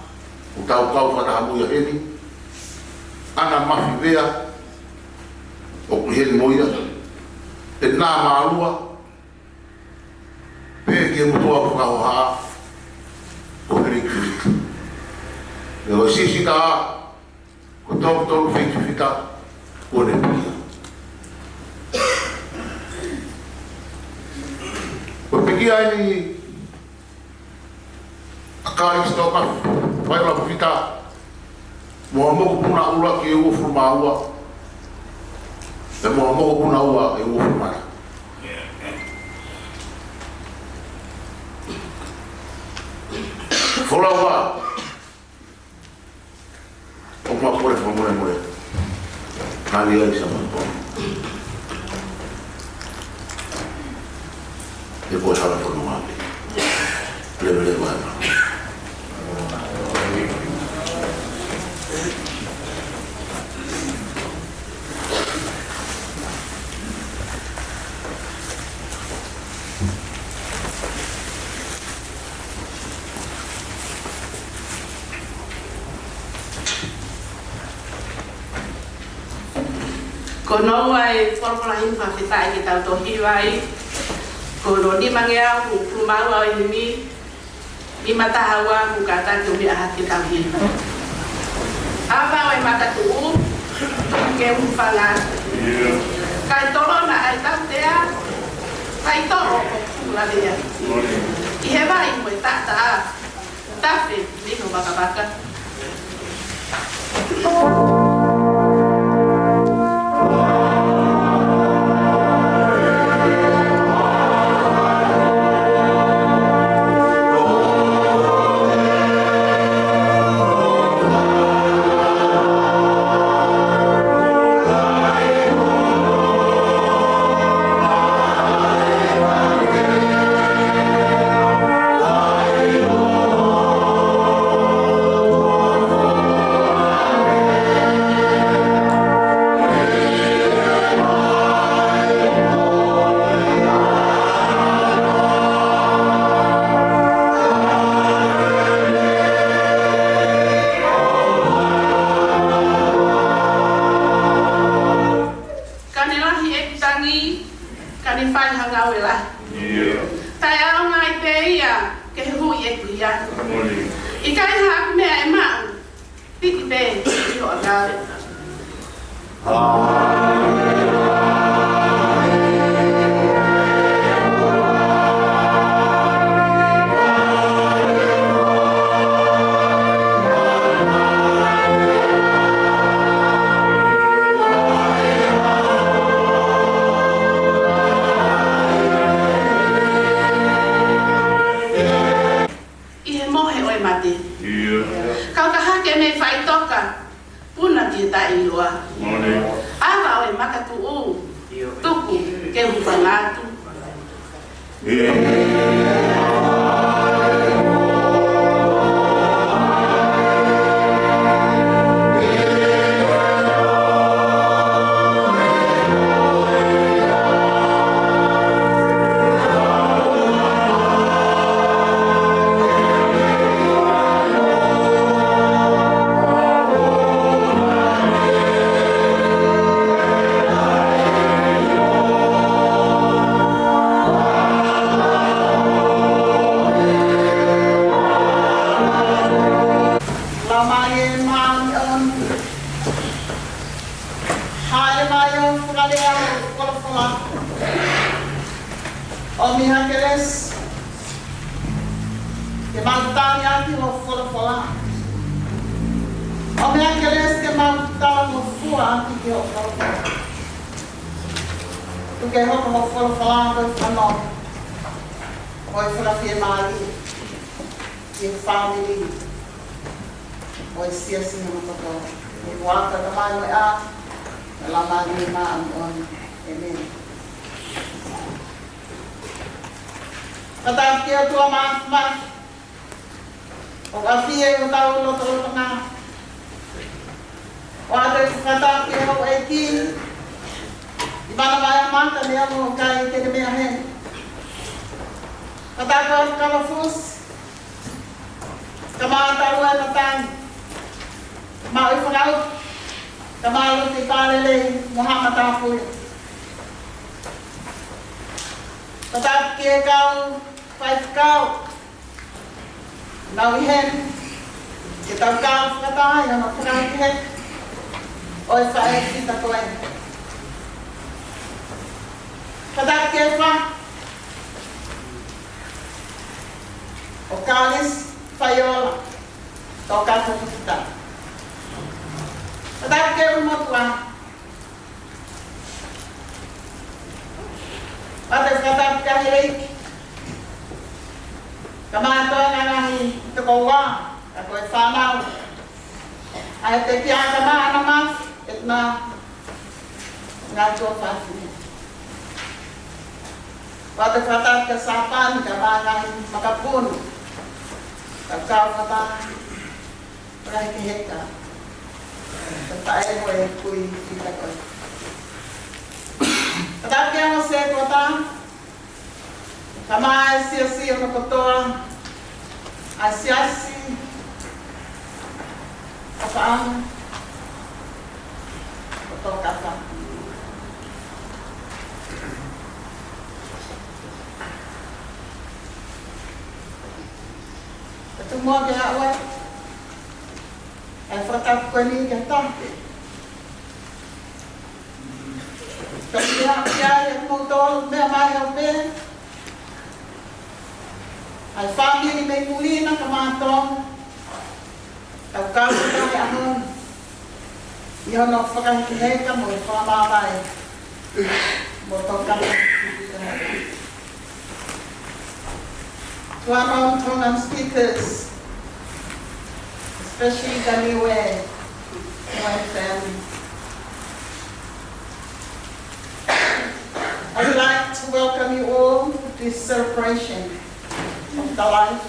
ʻoku tau kau fakataha mo ia heni. ʻAna Mafi Vea, ʻoku ʻi heni mo ia. ʻEna Mālua, pea ki he motuʻa fakahoha, ko Heleiki Fifita. Pea ko Sisita, ko Toketā Heleiki Fifita, kuo ne pekia. Ko e pekia eni ʻa Kalisitoka Vailafita, mo hono mokopuna ʻuluaki ʻe uofulu mā ua, pea mo hono mokopuna ua ʻe uofulu mā taha. Folau ua, ʻoku mau kole fakamolemole. Kali ai sa mau. He ko e hala fononga ni. Leveleva ena. Ko hono ua e folofola himi fakafetaʻi ke tau toe hiva ai, ko hono nimangeau hongofulu mā ua ʻo e himi, nima taha ua, kuo kātaki ʻo meʻa hake ke tau hiva. ʻAva ʻo e makatuʻu, tuku ke hūfanga atu. Kae tolona ʻa e tautea, kae tolo ʻo kulavea. ʻI he vai mo e taʻataʻa, tafe mei ho vakavaka. Ka ne lahi ʻeku tangi, ka ne fai ha ngāue lahi. ʻIo. Taʻeʻaonga ai pē ia ke huhuʻi ʻeku hia. Moʻoni. ʻIkai haʻaku meʻa ʻe maʻu, piki pē ʻi hoʻo ʻakau. ʻI he mohe ʻo e mate. ʻIo. Kau ka hake mei faʻitoka, puna ki he taʻeʻiloa. Moʻoni. ʻAva ʻo e makatuʻu, tuku ke hūfanga atu. Lau mai e māʻoniʻoni. Hāʻele mai ʻo fakalea ho folofola. ʻOmi ha kelesi ke mau tali ʻaki ho folofola. ʻOmi ha kelesi ke mau talangofua ʻaki ki ho folofola. Tuku ke hoko ho folofola ko e fānau ʻo e folofola fiemālie ki he fāmili ʻo e siasi hono kotoa. ʻI he huafa ʻo e Tamai mo e ʻAlo, mo e Laumālie Māʻoniʻoni. ʻĒmeni. Fakatapu ki he ʻOtua Māfimafi, ʻoku ʻafio ʻi hotau lotolotonga. ʻOatu e fakatapu ki he houʻeiki, ʻi Vanavai Amata, neongo ʻoku ʻikai te ne meʻa heni. Fakatapu atu ki he kalafusi, kae ʻumaʻā ʻa e matangi, maʻu e fakau, kae ʻumaʻā ʻa e palopalema, mo haʻa matāpule. Fakatapu ki he kau faifekau, nau ʻi heni, ke tau kau fakataha ʻi hono fakahekeheke ʻo e faʻē ʻi he taimi ko eni. Fakatapu ki he faʻē ʻo Kalisi Faiola, Tokāteline Futa. Fakatapu ki he ʻulumotuʻa. ʻOatu e fakatapu ki he houʻeiki, kae ʻumaʻā ʻa e ngaahi tokoua, ʻa e kau fānau, ʻa e pekia, kae ʻumaʻā ʻa Namafi, ʻa e ngaahi tuofāfine. Pea te fakatapu kia Sāpani, kae ʻumaʻā e ngaahi makapuna. Tau kau fakatapu. Fakahekeheka. Ka taʻe mo e kui fita ko ē. Fakatapu kia Mose Kuata. Kae ʻumaʻā e siasi ʻo e kotoa ʻa e siasi ʻo Faʻamu, ʻo Tokapa. Ka tuku muʻa ke aʻu ai ʻa e fakatapu ko eni ki he taha. Ka ʻi ai, ʻi ai ʻa kimoutolu, meʻa mai ʻo pē. ʻA e fāmili mei muli na kae ʻumaʻā Tonga. Tau kau ki he ʻaho ni ʻi hono fakahekeheka mo fakamāvae mo Tokapa. To our non-Tongan speakers, especially the Niue, Niue family. I would like to welcome you all to this celebration of the life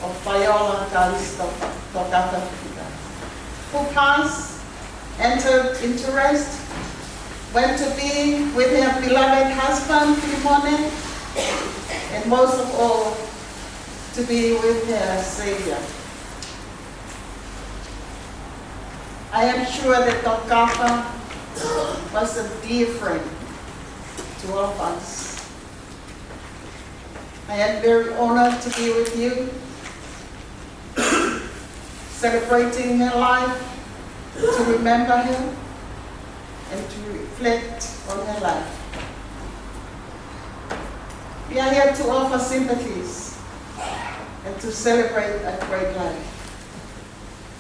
of Faiola Kalisito Tokapa Fifita, who passed, entered into rest, went to be with her beloved husband, Filimone, and most of all, to be with her Savior. I am sure that Tokapa was a dear friend to all of us. I am very honored to be with you, celebrating her life, to remember her, and to reflect on her life. We are here to offer sympathies and to celebrate a great life.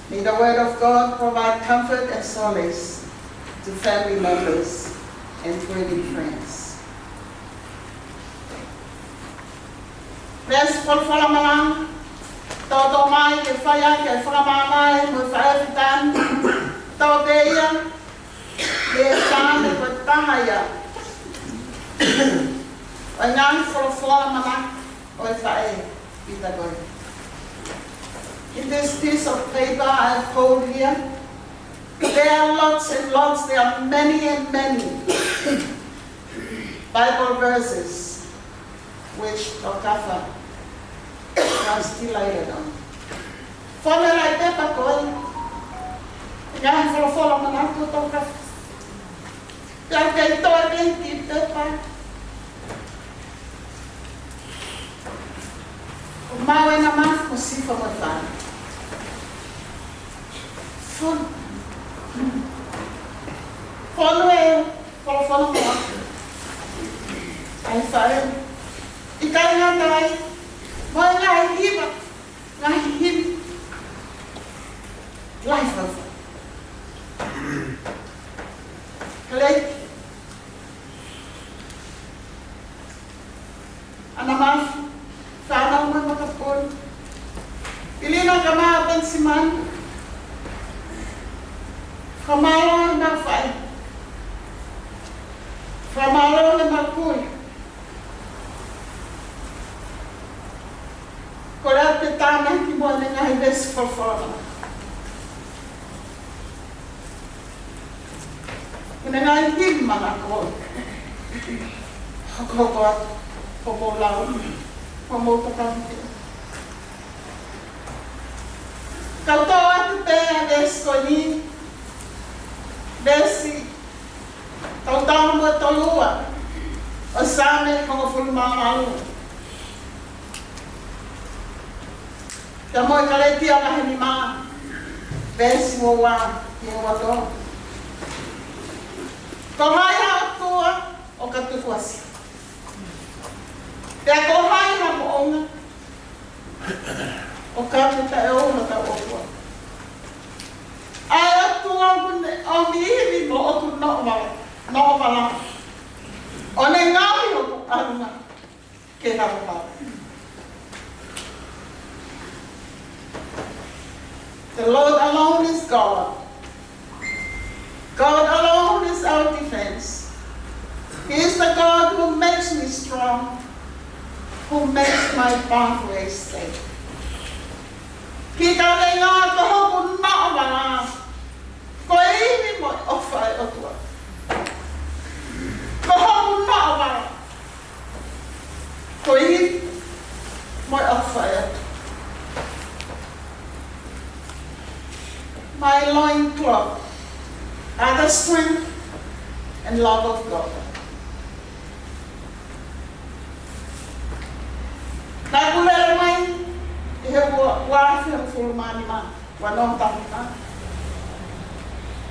May the word of God provide comfort and solace to family members and grieving friends. Veesi folofola malanga, toutou mai ke fai ʻaki ʻa e fakamāvae mo e faʻē fita ni, tau pē ia, ʻi he Saame ko e taha ia ʻo e ngaahi folofola malanga ʻo e faʻē fita ko ē. In this piece of paper I hold here, there are lots and lots, there are many and many Bible verses which Tokapa was delighted on. Fonu e laʻi pepa ko ē, ngaahi folofola malanga ʻo Tokapa. Pea u kei toe pē ki he pepa. ʻO maʻu ʻena mafu mo Sifa mo e fale. Fonu. Fonu e folofola malanga ʻa e faʻē. ʻIkai ngata ai, mo e ngaahi hiva, ngaahi himi. Lahi fau. Kalei. ʻAna mafu, fānau mo e makapuna. Pilina kae ʻumaʻā Penisimani. Fakamālō he maʻu faʻē. Fakamālō he maʻu kui. Kole atu pē tānaki mo ʻene ngaahi veesi folofola. Mo ʻene ngaahi himi malanga ko ē. Hokohoko atu, hoʻomou lau, hoʻomou tokanga. Kau toʻo atu pē ʻa e veesi ko eni, veesi tautau mo e tolu ua ʻo e Saame hongofulu mā valu. Pea mo e Kalētia vahe nima, veesi ua ua ki he ua tolu. Ko hai ha ʻOtua ʻo ka tukuasia? Pea ko hai ha moʻunga ʻo ka taʻeʻoua hotau ʻOtua? ʻA e ʻOtua ʻoku ne ʻomi ivi mo ʻoku noʻo vala, noʻo vala. ʻO ne ngaohi hoku ʻalunga ke hauhau. The Lord alone is God. God alone is our defense. He is the God who makes me strong, who makes my pathway safe. Ki he kaveinga ko hoku noʻo vala, ko e ivi mo e ʻofa ʻa e ʻOtua. Ko hoku noʻo vala, ko e ivi mo e ʻofa ʻa e ʻOtua. My loincloth are the strength and love of God. Naʻá ku lele mai ʻi he ua, ua afe hongofulu mā nima, ua noa taha nima.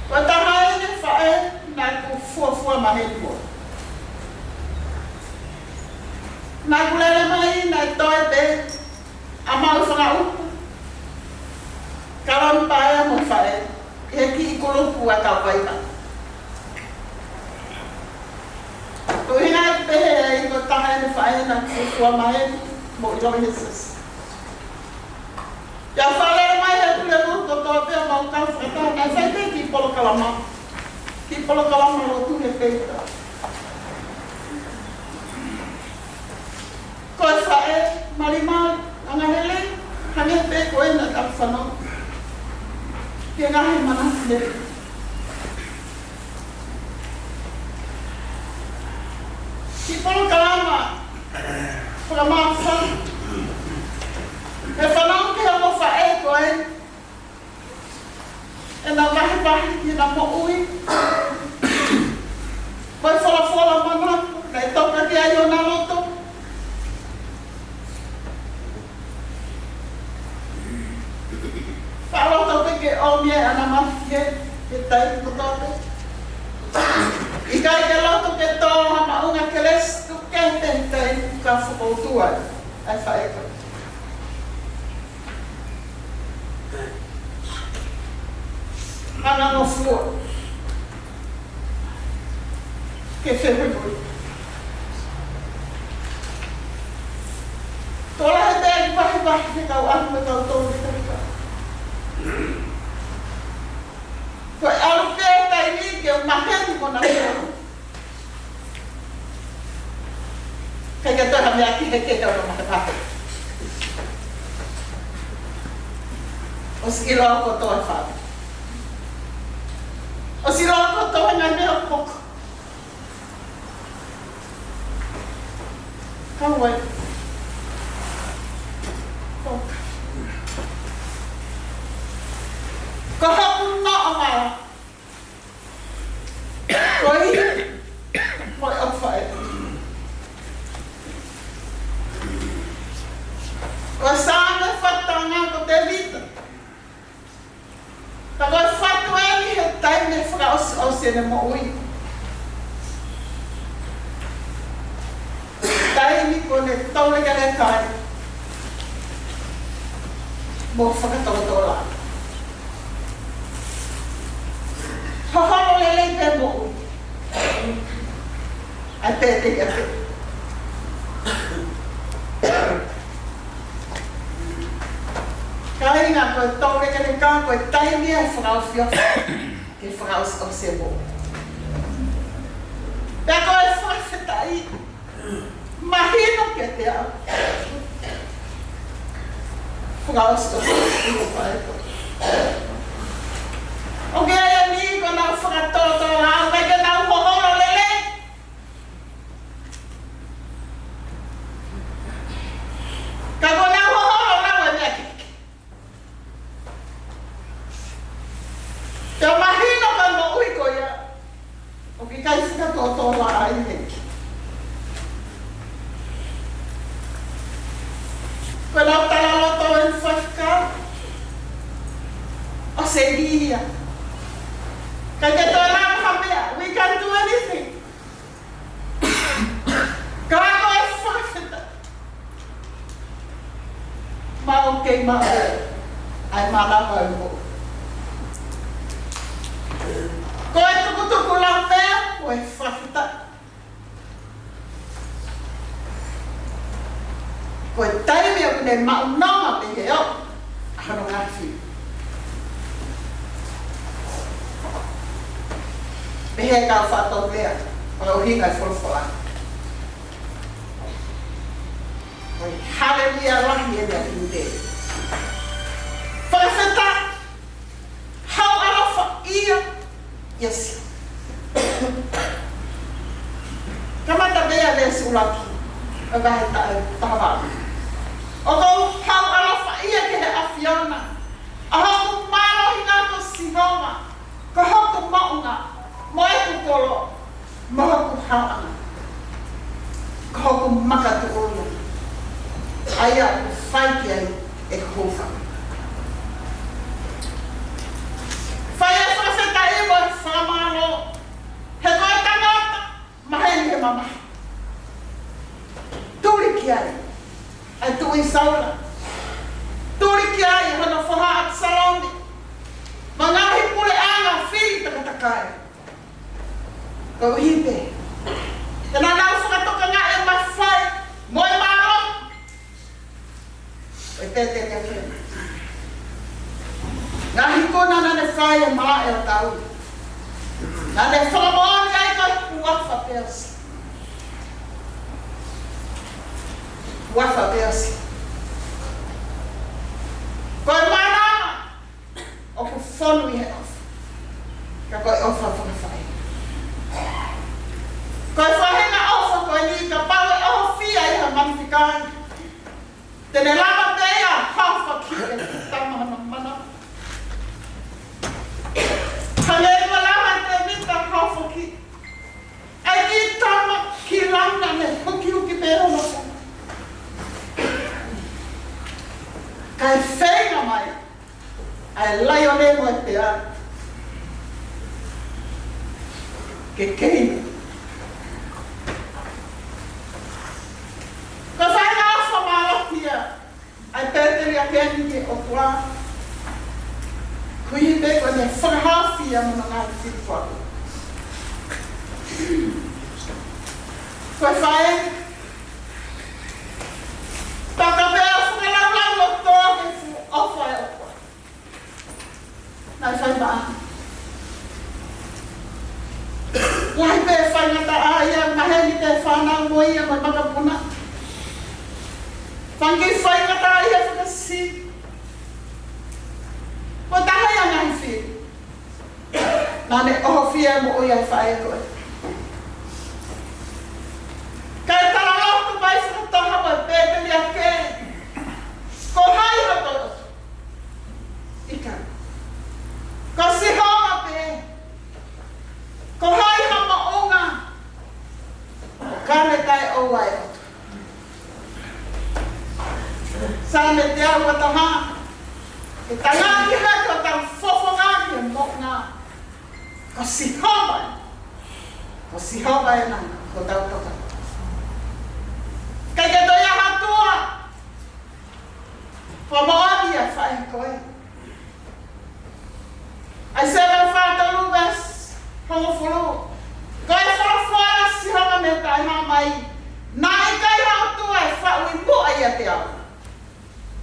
Ko e taha eni e faʻē naʻá ku fuofua maheni mo ia. Naʻá ku lele mai naʻe toe pē ʻa e maʻu fanga ʻupu, kalona paea mo e faʻē, ʻi he kiʻi kulupu ʻa e kau vaivai. Ko e ʻuhinga ia ʻeku pehē ai ko e taha eni e faʻē naʻá ku fuofua maheni mo ia ʻi loto ʻi he siasi. Pea fakalele mai he pule mo kotoa pē ʻa e maʻu kau fakataha, naʻe fai pē kiʻi polokalama. Kiʻi polokalama lotu he peita. Ko e faʻē malimali, angahelei, hangē pē ko ena ʻoku fanongo ki he ngaahi manatu lelei. Kiʻi polokalama fakamāfana. Pea fanongo ki he ongo faʻē ko ē, ʻena vahevahe ki heʻena moʻui, ko e folofola manako naʻe toka ki ai ʻena loto. Faʻa loto pē ke ʻomi ʻe ʻAna Mafi he, he taimi kotoa pē. ʻIkai ke loto ke tō ha maʻunga kelesi tuku ke te te ka fokoutua ai faʻē ko ē. Mana ngofua. Ke fehuʻi. Tō lahi pē ʻeku vahevahe ki he kau ʻaho mo e kau tō ni ka ka. Ko e ʻalu pē taimi ke u maheni mo na. Kae ʻikai ke toe ha meʻa kehekehe ʻo na makepahe. ʻOsi ʻilo kotoa e fāmili. ʻOsi ʻilo kotoa e ngaahi meʻa ʻoku hoko. Kau ai. Toka. Ko hoku noʻo vala, ko e ivi mo e ʻofa ʻa e ʻOtua. Ko e Saame fakatātā ko Tēvita. Ka ko e fatu eni he taimi fakaʻosiʻosi ʻene moʻui. Taimi ko ʻene toulekeleka ai mo fakatotolo. Hoholo lelei pē moʻui. ʻAi pē te ia pē. Kāinga, ko e toulekeleka ko e taimi ia ʻe fakaofiofi ke fakaʻosiʻosi e moʻui. Pea ko e fakafetaʻi mahino kiate au. Fakaʻosiʻosi e moʻui. ʻOku ʻi ai e niʻihi kuo nau fakatotolo, ʻikai ke nau hoholo lelei. Ka kuo nau hoholo ʻo lau e meʻa kehekehe. Pea mahino ko e moʻui ko ia ʻoku ʻikai fakatotolo ai he. Ko ʻenau talaloto ʻi he faifekau, ʻosi ia. ʻIkai ke toe lava ha meʻa. We can't do anything. Ka ko e fakafetaʻi. Mau kei maʻu ʻa e mānava ʻo e moʻui. Ko e tukutuku lau pē, ko e fakafetaʻi. Ko e taimi ʻoku ne maʻu nonga mei he ʻOtua ʻa hono ngaahi fili. Pehē ʻe he kau faʻu tautea, ʻa e ʻuhinga e folofola. Haleluia lahi ʻEne ʻAfio. Fakafetaʻi, hau ʻaloʻofa ia, ʻia Sihova. Kamata pē ʻa e veesi ʻuluaki ʻo e vahe taha, taha valu. ʻOku ou hau ʻaloʻofa ia ki he ʻAfiona, ʻa hoku mālohinga ko Sihova, ko hoku moʻunga, mo ʻeku kolo, mo hoku hauʻanga, ko hoku makatuʻunga, ʻa ia ʻoku fai ki ai ʻeku hūfanga. Fai e fakafetaʻi mo e fakamālō, he ko e tangata maheni he mamahi. Tuli ki ai ʻa e Tuʻi Saula. Tuli ki ai hono foha ʻApisalome, mo e ngaahi puleʻanga fili takatakai. Koeʻuhi pē he naʻa nau fakatokangaʻi e mafai mo e mālohi ʻo e pēteliake. Ngaahi ikuna naʻa ne fai e malaʻe ʻo Taula, naʻa ne fakamoʻoni ai ko e huafa pē ʻo Sihova. Huafa pē ʻo Sihova. Ko e mānava ʻoku fonu ʻi he ʻofa, ka ko e ʻofa fakafaʻehinga. Ko e faʻahinga ʻofa ko eni kapau ʻe ʻohofia ʻi ha manu fikai, te ne lava pē ia ʻo hao foki e kiʻi tama hono manava. Hangē ko e lava ʻe Tēvita ʻo hao foki e kiʻi tama ki lalo, naʻa ne hukihuki pē hono foʻi. Kae feinga mai ʻa e laione mo e peau ke keina. Ko e faʻahinga ʻofa mālohi ia ʻa e pēteliake ni ki he ʻOtua. Koeʻuhi pē ko ʻene fakahaofi ʻa e moʻunga ʻi Filipai. Ko e faʻē, paka pē ʻo fakalaulau loto ke fuʻu ʻofa e ʻOtua. Naʻe fai maʻa. Lahi pē faingataʻa ia, maheni pē fānau mo ia mo e makapuna. Fanga kiʻi faingataʻa ia fakasiʻi. Mo taha ia ngaahi fili. Naʻa ne ʻohofia e moʻui ʻa e faʻē ko ē. Kae talaloto mai fakataha mo e pēteliake, ko hai hoʻo ʻOtua? ʻIkai. Ko Sihova pē. Ko hai ha moʻunga ʻoku ne taʻeʻoua e ʻOtua? Saame teau ua taha. Ke tangaki hake hotau fofonga ki he moʻunga. Ko Sihova. Ko Sihova ena hotau tokanga. ʻIkai ke toe ʻi ai ha ʻOtua. Fakamoʻoni ʻa e faʻē ko ē. ʻAisea fā tolu veesi hongofulu. Ko e folofola ʻa Sihova mei he Taʻehāmai, naʻe ʻikai ha ʻOtua ʻe faʻu ʻi muʻa ʻiate au,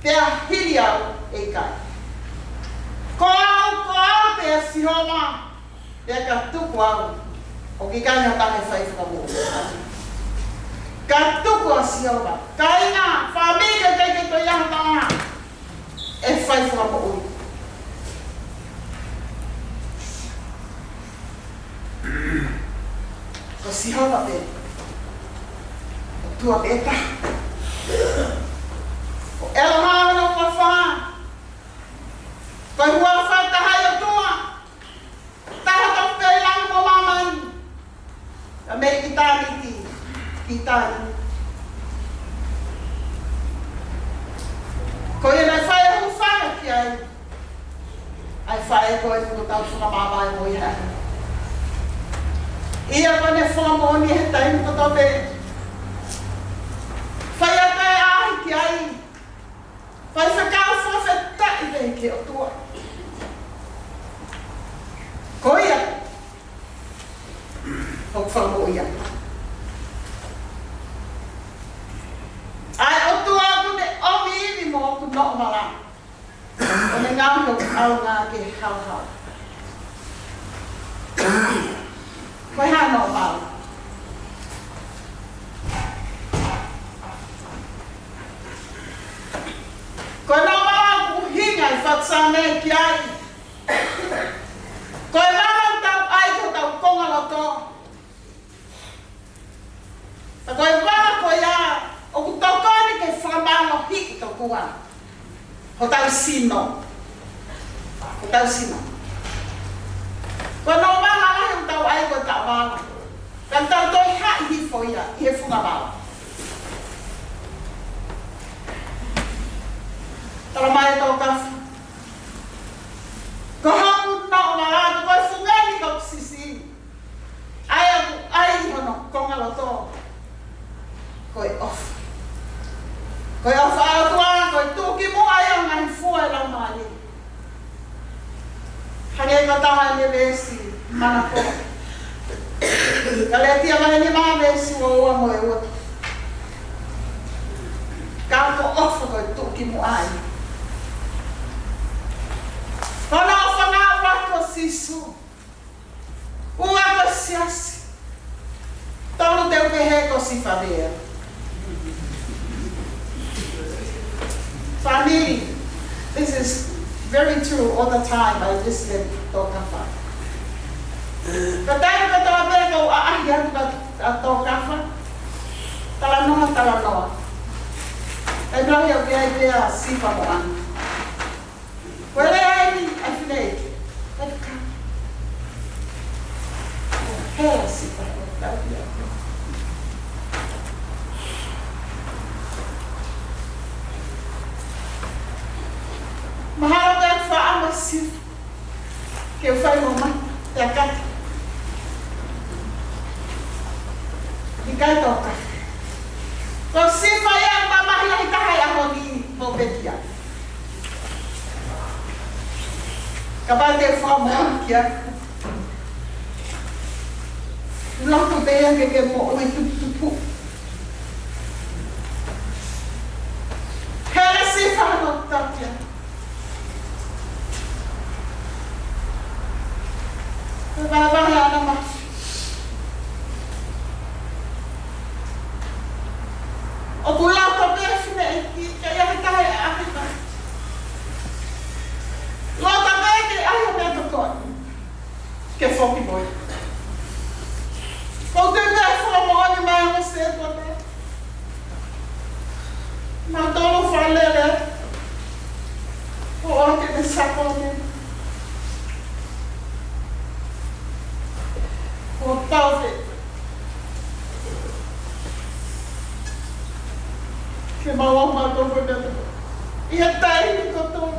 pea hili au ʻe ʻikai. Ko au, ko au pē ʻa Sihova, pea ka tuku au, ʻoku ʻikai ha taha ʻe fai fakamoʻui. Ka tuku ʻa Sihova. Kāinga, fāmili, ʻikai ke toe ʻi ai ha taha ʻe fai fakamoʻui. Ko Sihova pē. ʻOtua pē taha. Ko ʻElohā hono huafa. Ko e huafa taha ʻo e ʻOtua. Taha tofu pē ʻi langi mo māmani. Ka mei ʻitāniti ki ʻitāniti. Ko ia naʻe fai e hūfanga ki ai ʻa e faʻē ko ē kuo tau fakamāvae mo ia. ʻIo, ko ʻene fakamoʻoni he taimi kotoa pē. Fai atu e ʻaʻahi ki ai. Fai fekau fakafetaʻi pē ki he ʻOtua. Ko ia ʻoku fakamoʻui ia. ʻA e ʻOtua ʻoku ne ʻomi ivi mo hoku noʻomalanga. ʻO ne ngaohi hoku ʻaonga ke haohaoa. Ko e hā noʻomalanga? ai. Ko e vala ʻoku tau ʻai ki hotau konga loto. Ka ko e vala ko ia ʻoku tokoni ke fakamālohiʻi tokua hotau sino. Hotau sino. Ko hono vala lahi ʻoku tau ʻai ko e taʻovala. Ka tau toe haʻi hifo ia ʻi he funga vala. Talamai ʻe Tōkafa, ko hoku noʻo vala, ko e funga ni ʻoku siʻisiʻi. ʻA ia ʻoku ʻai ʻi hono konga loto ko e ʻofa. Ko e ʻofa ʻa e ʻOtua, ko e tuʻukimuʻa ia ʻo e ngaahi fua ʻo e Laumālie. Hangē ko e taha ʻene veesi manako. Kalētia vahe nima veesi ua ua mo e ua. Ka ko e ʻofa ko e tuʻukimuʻa ia. Ko hono ʻofa ngāue ko Sīsū. Ua ko e siasi. Tolu te u pehē ko Sifa Vea. Family, this is very true all the time. I just let Tōkafa. Ka taimi kotoa pē ʻoku ou ʻaʻahi atu kia Tōkafa. Talanoa, talanoa. ʻE nau ia pea i pea Sifa mo ʻAna. Ko e lea eni ʻa e fineʻeiki. Atu ka. Hela Sifa, tau ia. Mahalo pē ʻoku faʻa ma Sifa. Ke u fai mo ma, te akata. ʻIkai Tōkafa. Ko Sifa ia ʻoku mamahi lahi taha ʻi he ʻaho ni mo Pekia. Kapau te u fai mo ma kia. Loko pē ia ke ke moʻui tuputupu. Hela Sifa no takia. Ko e vavahe ʻa ʻAna Mafi. ʻOku loto pē fineʻeiki, ke ia he taha ʻe ʻapi mai. Loto pē ke ʻai ha meʻa tokoni. Ke foki mo ia. Ko te mea fua mo ani mai mo se kota. Ma tolo falele. Ko ake te sako me. Ko pau ke. Ke mau ma tolo me. ʻI he taimi kotoa.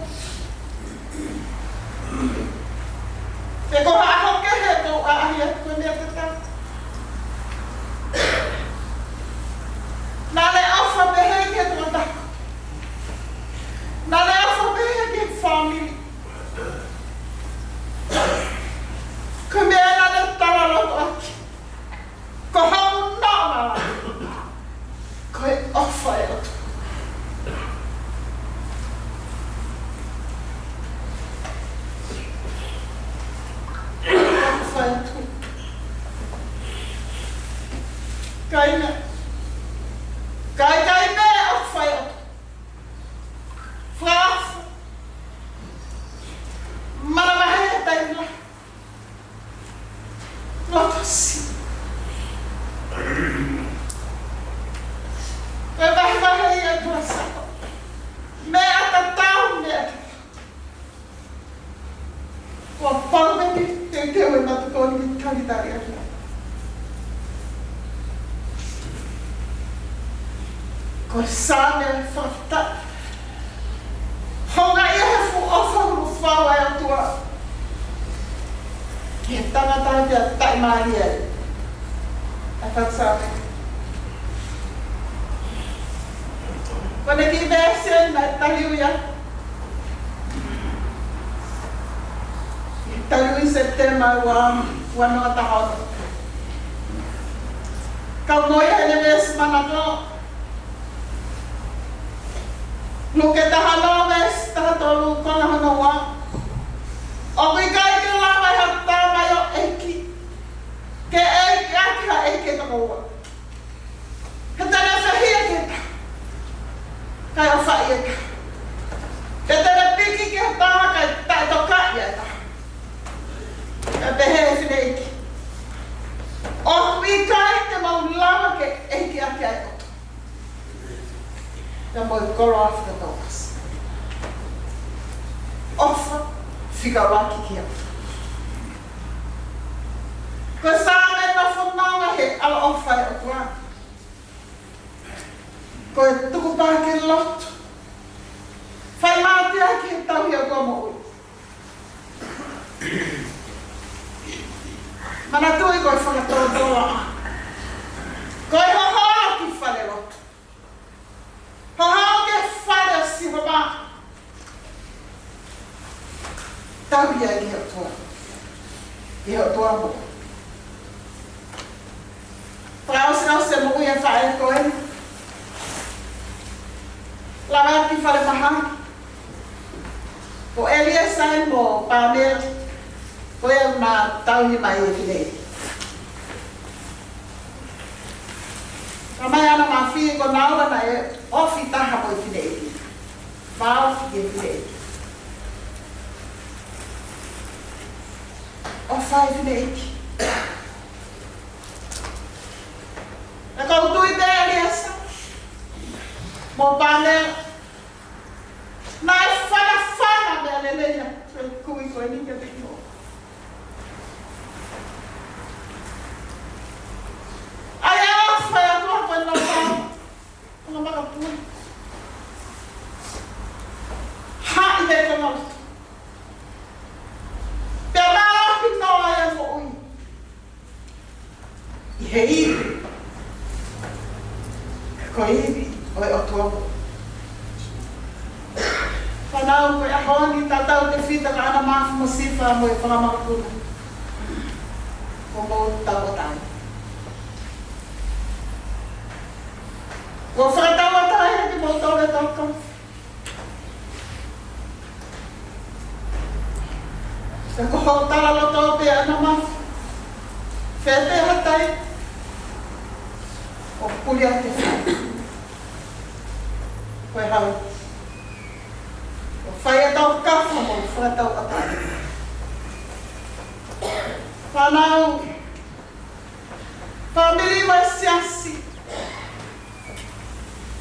He ko ha ʻaho kehe ʻoku ou ʻaʻahi atu ko e meʻa tatau. Naʻa ne ʻofa pehē ki he tokotaha. Naʻa ne ʻofa pehē ki he fāmili. Ko e meʻa naʻa ne tala loto ʻaki. Ko hoku noʻo vala. Ko e ʻofa ʻa e ʻOtua. ʻOfa ʻa e ʻOtua. Kāinga. Kai, kai pē ʻofa ʻa e ʻOtua. Fakaʻofa. Mana mahe taila. Loto si. Ko e vahevahe ia ʻa e Tuʻasako. Meʻa tatau, meʻa tatau. Kuo pau pē ke teuteu e matokoni ke talitali atu. Ko e Saame fakafetaʻi. Houngaʻia he fuʻu ʻofa hulu fau ʻa e ʻOtua. Ki he tangata pea taʻimālie ai. ʻA e fatu Saame. Ko ʻene kiʻi veesi eni naʻe taliui ia. Taliui Sepitema ua, ua noa taha ono. Kau mo ia ʻene veesi manako. Luke taha ono veesi taha tolu, konga hono ua. ʻOku ʻikai ke lava ʻe ha tama ʻo e ʻEiki ke ʻeiki ʻaki ha ʻeiki ʻe toko ua. He te ne fehiʻa ki he taha, kae ʻofaʻi e taha. He te ne piki ki he taha, kae taʻe mo e koloa fakatokasi. ʻOfa fika ʻuluaki ki he ʻOtua. Ko e Saame nofo nonga he ʻaloʻofa ʻa e ʻOtua. Ko e tukupā ke lotu. Fai mātia ki he tauhi ʻa e ʻOtua moʻui. Manatuʻi ko e fakatōtōa. Ko e hohaʻa ki fale lotu. Hohaʻa ki fale ʻo Sihova. Tauhi ai ki he ʻOtua. Ki he ʻOtua moʻui. Fakaʻosi ʻa e moʻui ʻa e faʻē ko eni. Lava ki fale mahaki. Ko ʻEliesa mo Pamela. Ko ia naʻa tauhi mai e fineʻeiki. Ka mai ana mafi ko naua naʻe ofi taha mo e fineʻeiki. Vāofi e fineʻeiki. ʻOfa e fineʻeiki. Naʻa ku tui pē ʻEliesa mo Pamela. Naʻe fanafana meʻa lelei ia. Ko e kui ko eni ke te kino. ʻAi ʻa e ʻofa ʻa e ʻOtua ko e nofo. Ko e makapuna. Haʻi he ko e nofo. Pea mālohi noa ʻa e moʻui. ʻI he ivi. Ko e ivi ʻo e ʻOtua. Fānau, ko e ʻaho ni tatau te fita ka ana mafu mo sifa mo e fanga makapuna. Ko mou tauʻatāina. Ko fakatauʻatāina ki mou tole toko. Ka ko hoʻo tala loto pē ana mafu. Fēfē ha taimi ʻoku puli ake fai. Ko e hau. ʻO fai ʻetau kafa mo fakatauʻatāina. Fānau. Fāmili mo e siasi.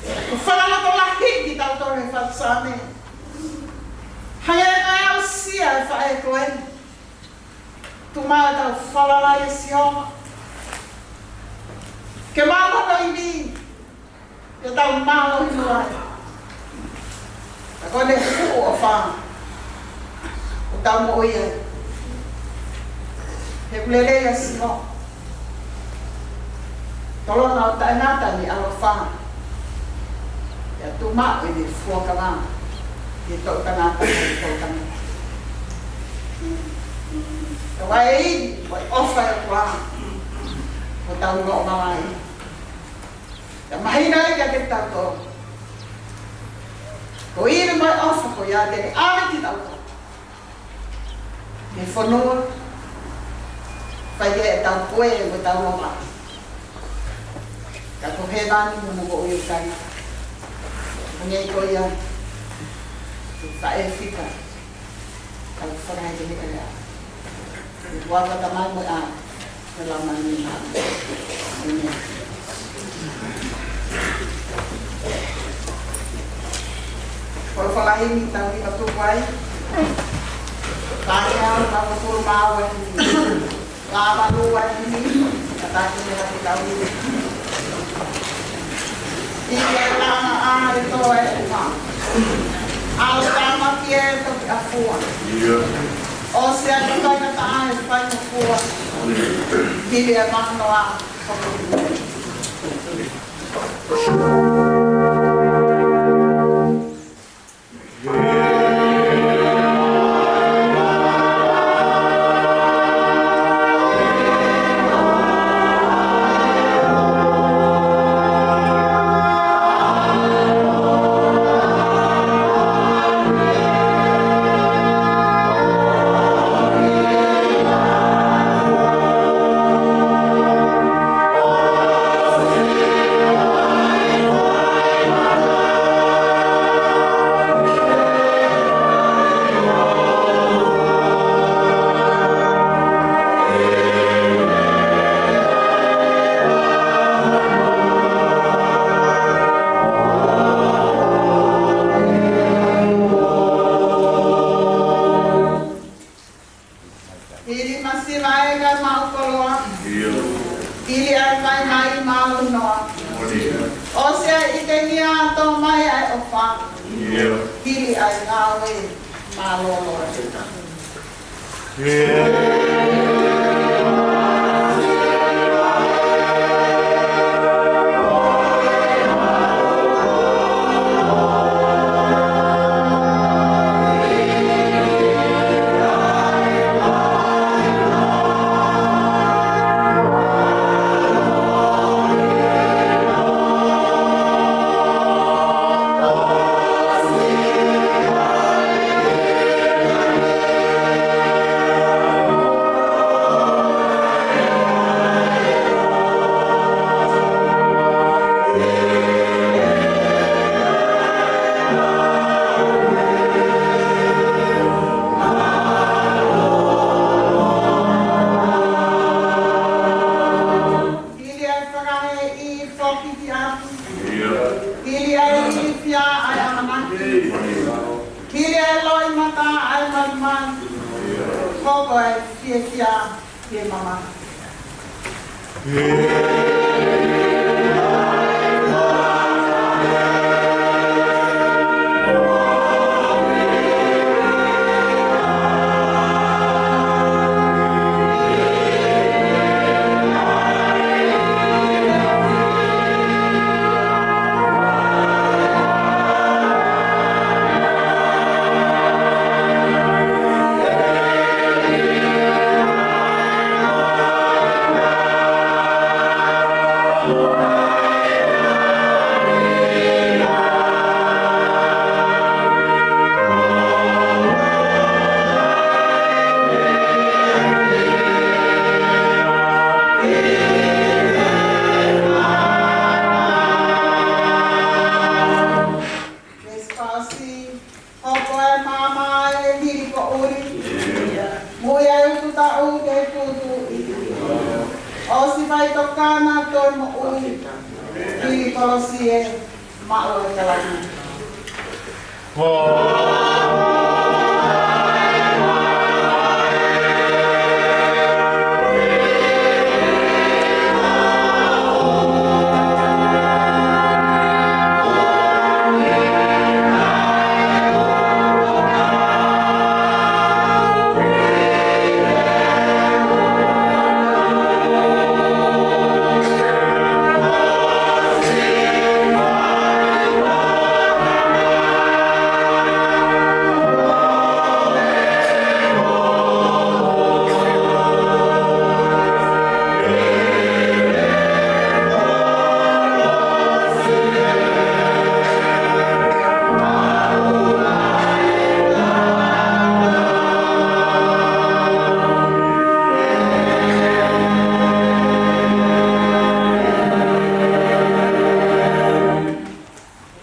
ʻOku fakalotolahi kitautolu he fale Saame. Hangē ko e aʻusia ʻa e faʻē ko eni. Tuku mai ʻetau falala ʻia Sihova. Ke mālō hono ivi. Ke tau mālohi noa ai. Ka ko ʻene fuʻu ʻofa ʻoku tau moʻui ai. He ʻoku lelei ʻa Sihova. Tolonga ʻo taʻengata ni ʻaloʻofa. Pea tuʻu maʻu ʻene fuakava. Ke tau tangata, ke tau tangata. Ka ʻoku ʻi ai e ʻofa ʻa e ʻOtua. ʻOku tau noʻo malai. Pea mahino ai kiate kitautolu. Ko e ivi mo e ʻofa ko ia te ne ʻave kitautolu ki he fonua. Fai ki ai ʻetau koe mo ʻetau loma. Ka ko hēvani mo moʻui ʻo taʻengata. Hangē ko ia. Ko e faʻē fika. Ka ko e faʻē fika. Ko e huafa ʻo e Tamai mo e ʻAlo. Ko e Laumālie Māʻoniʻoni. ʻĒmeni. Ko e fakaʻaho ni tau kiʻi tuku ai. Tahi au, tau kuru mau ai. Ka malu ai ni, ka taki ni hati kau ni. ʻI he langa ʻa e toe ma. ʻAlu tama ki e toki afua. ʻIo. ʻOsi atu kai ka taʻe fai mo fua. ʻIo. Hili e manoa. Noa. ʻOsi ʻa e ʻikai ngata ʻo mai ʻa e ʻofa. Hili ʻa e ngāue mālōlō. Hili ʻa e fakaheeʻi foki ki ʻapi. Hili ʻa e ilifia ʻa e ʻamanaki. Hili ʻa e loʻimata ʻa e malimali. Hoko ʻa e fiefia ki he mamahi. Veesi fā ʻosi, hoko ʻa e maama ʻa e hili poʻuli. Mui ʻa e ututaʻu ke tutu ʻi. ʻOsi faitokanga toe moʻui. Hili kolosi ē, maʻu ʻa e kalanga.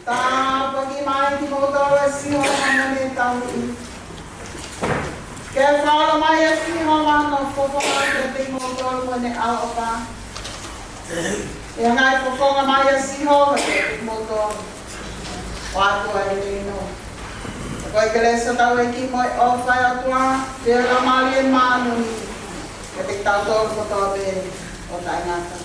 Tāpuaki mai kimoutolu ʻe Sihova mo ʻene tauhi. Ke fakaʻaonga mai ʻe Sihova hono fofonga kiate kimoutolu mo ʻene ʻaloʻofa. ʻE hanga ʻo fofonga mai ʻe Sihova kiate kimoutolu ʻo ʻatu ʻa e leino. Ko e kelesi ʻa hotau ʻEiki mo e ʻofa ʻa e ʻOtua, mo e Laumālie Māʻoniʻoni, kiate kitautolu kotoa pē ʻo taʻengata.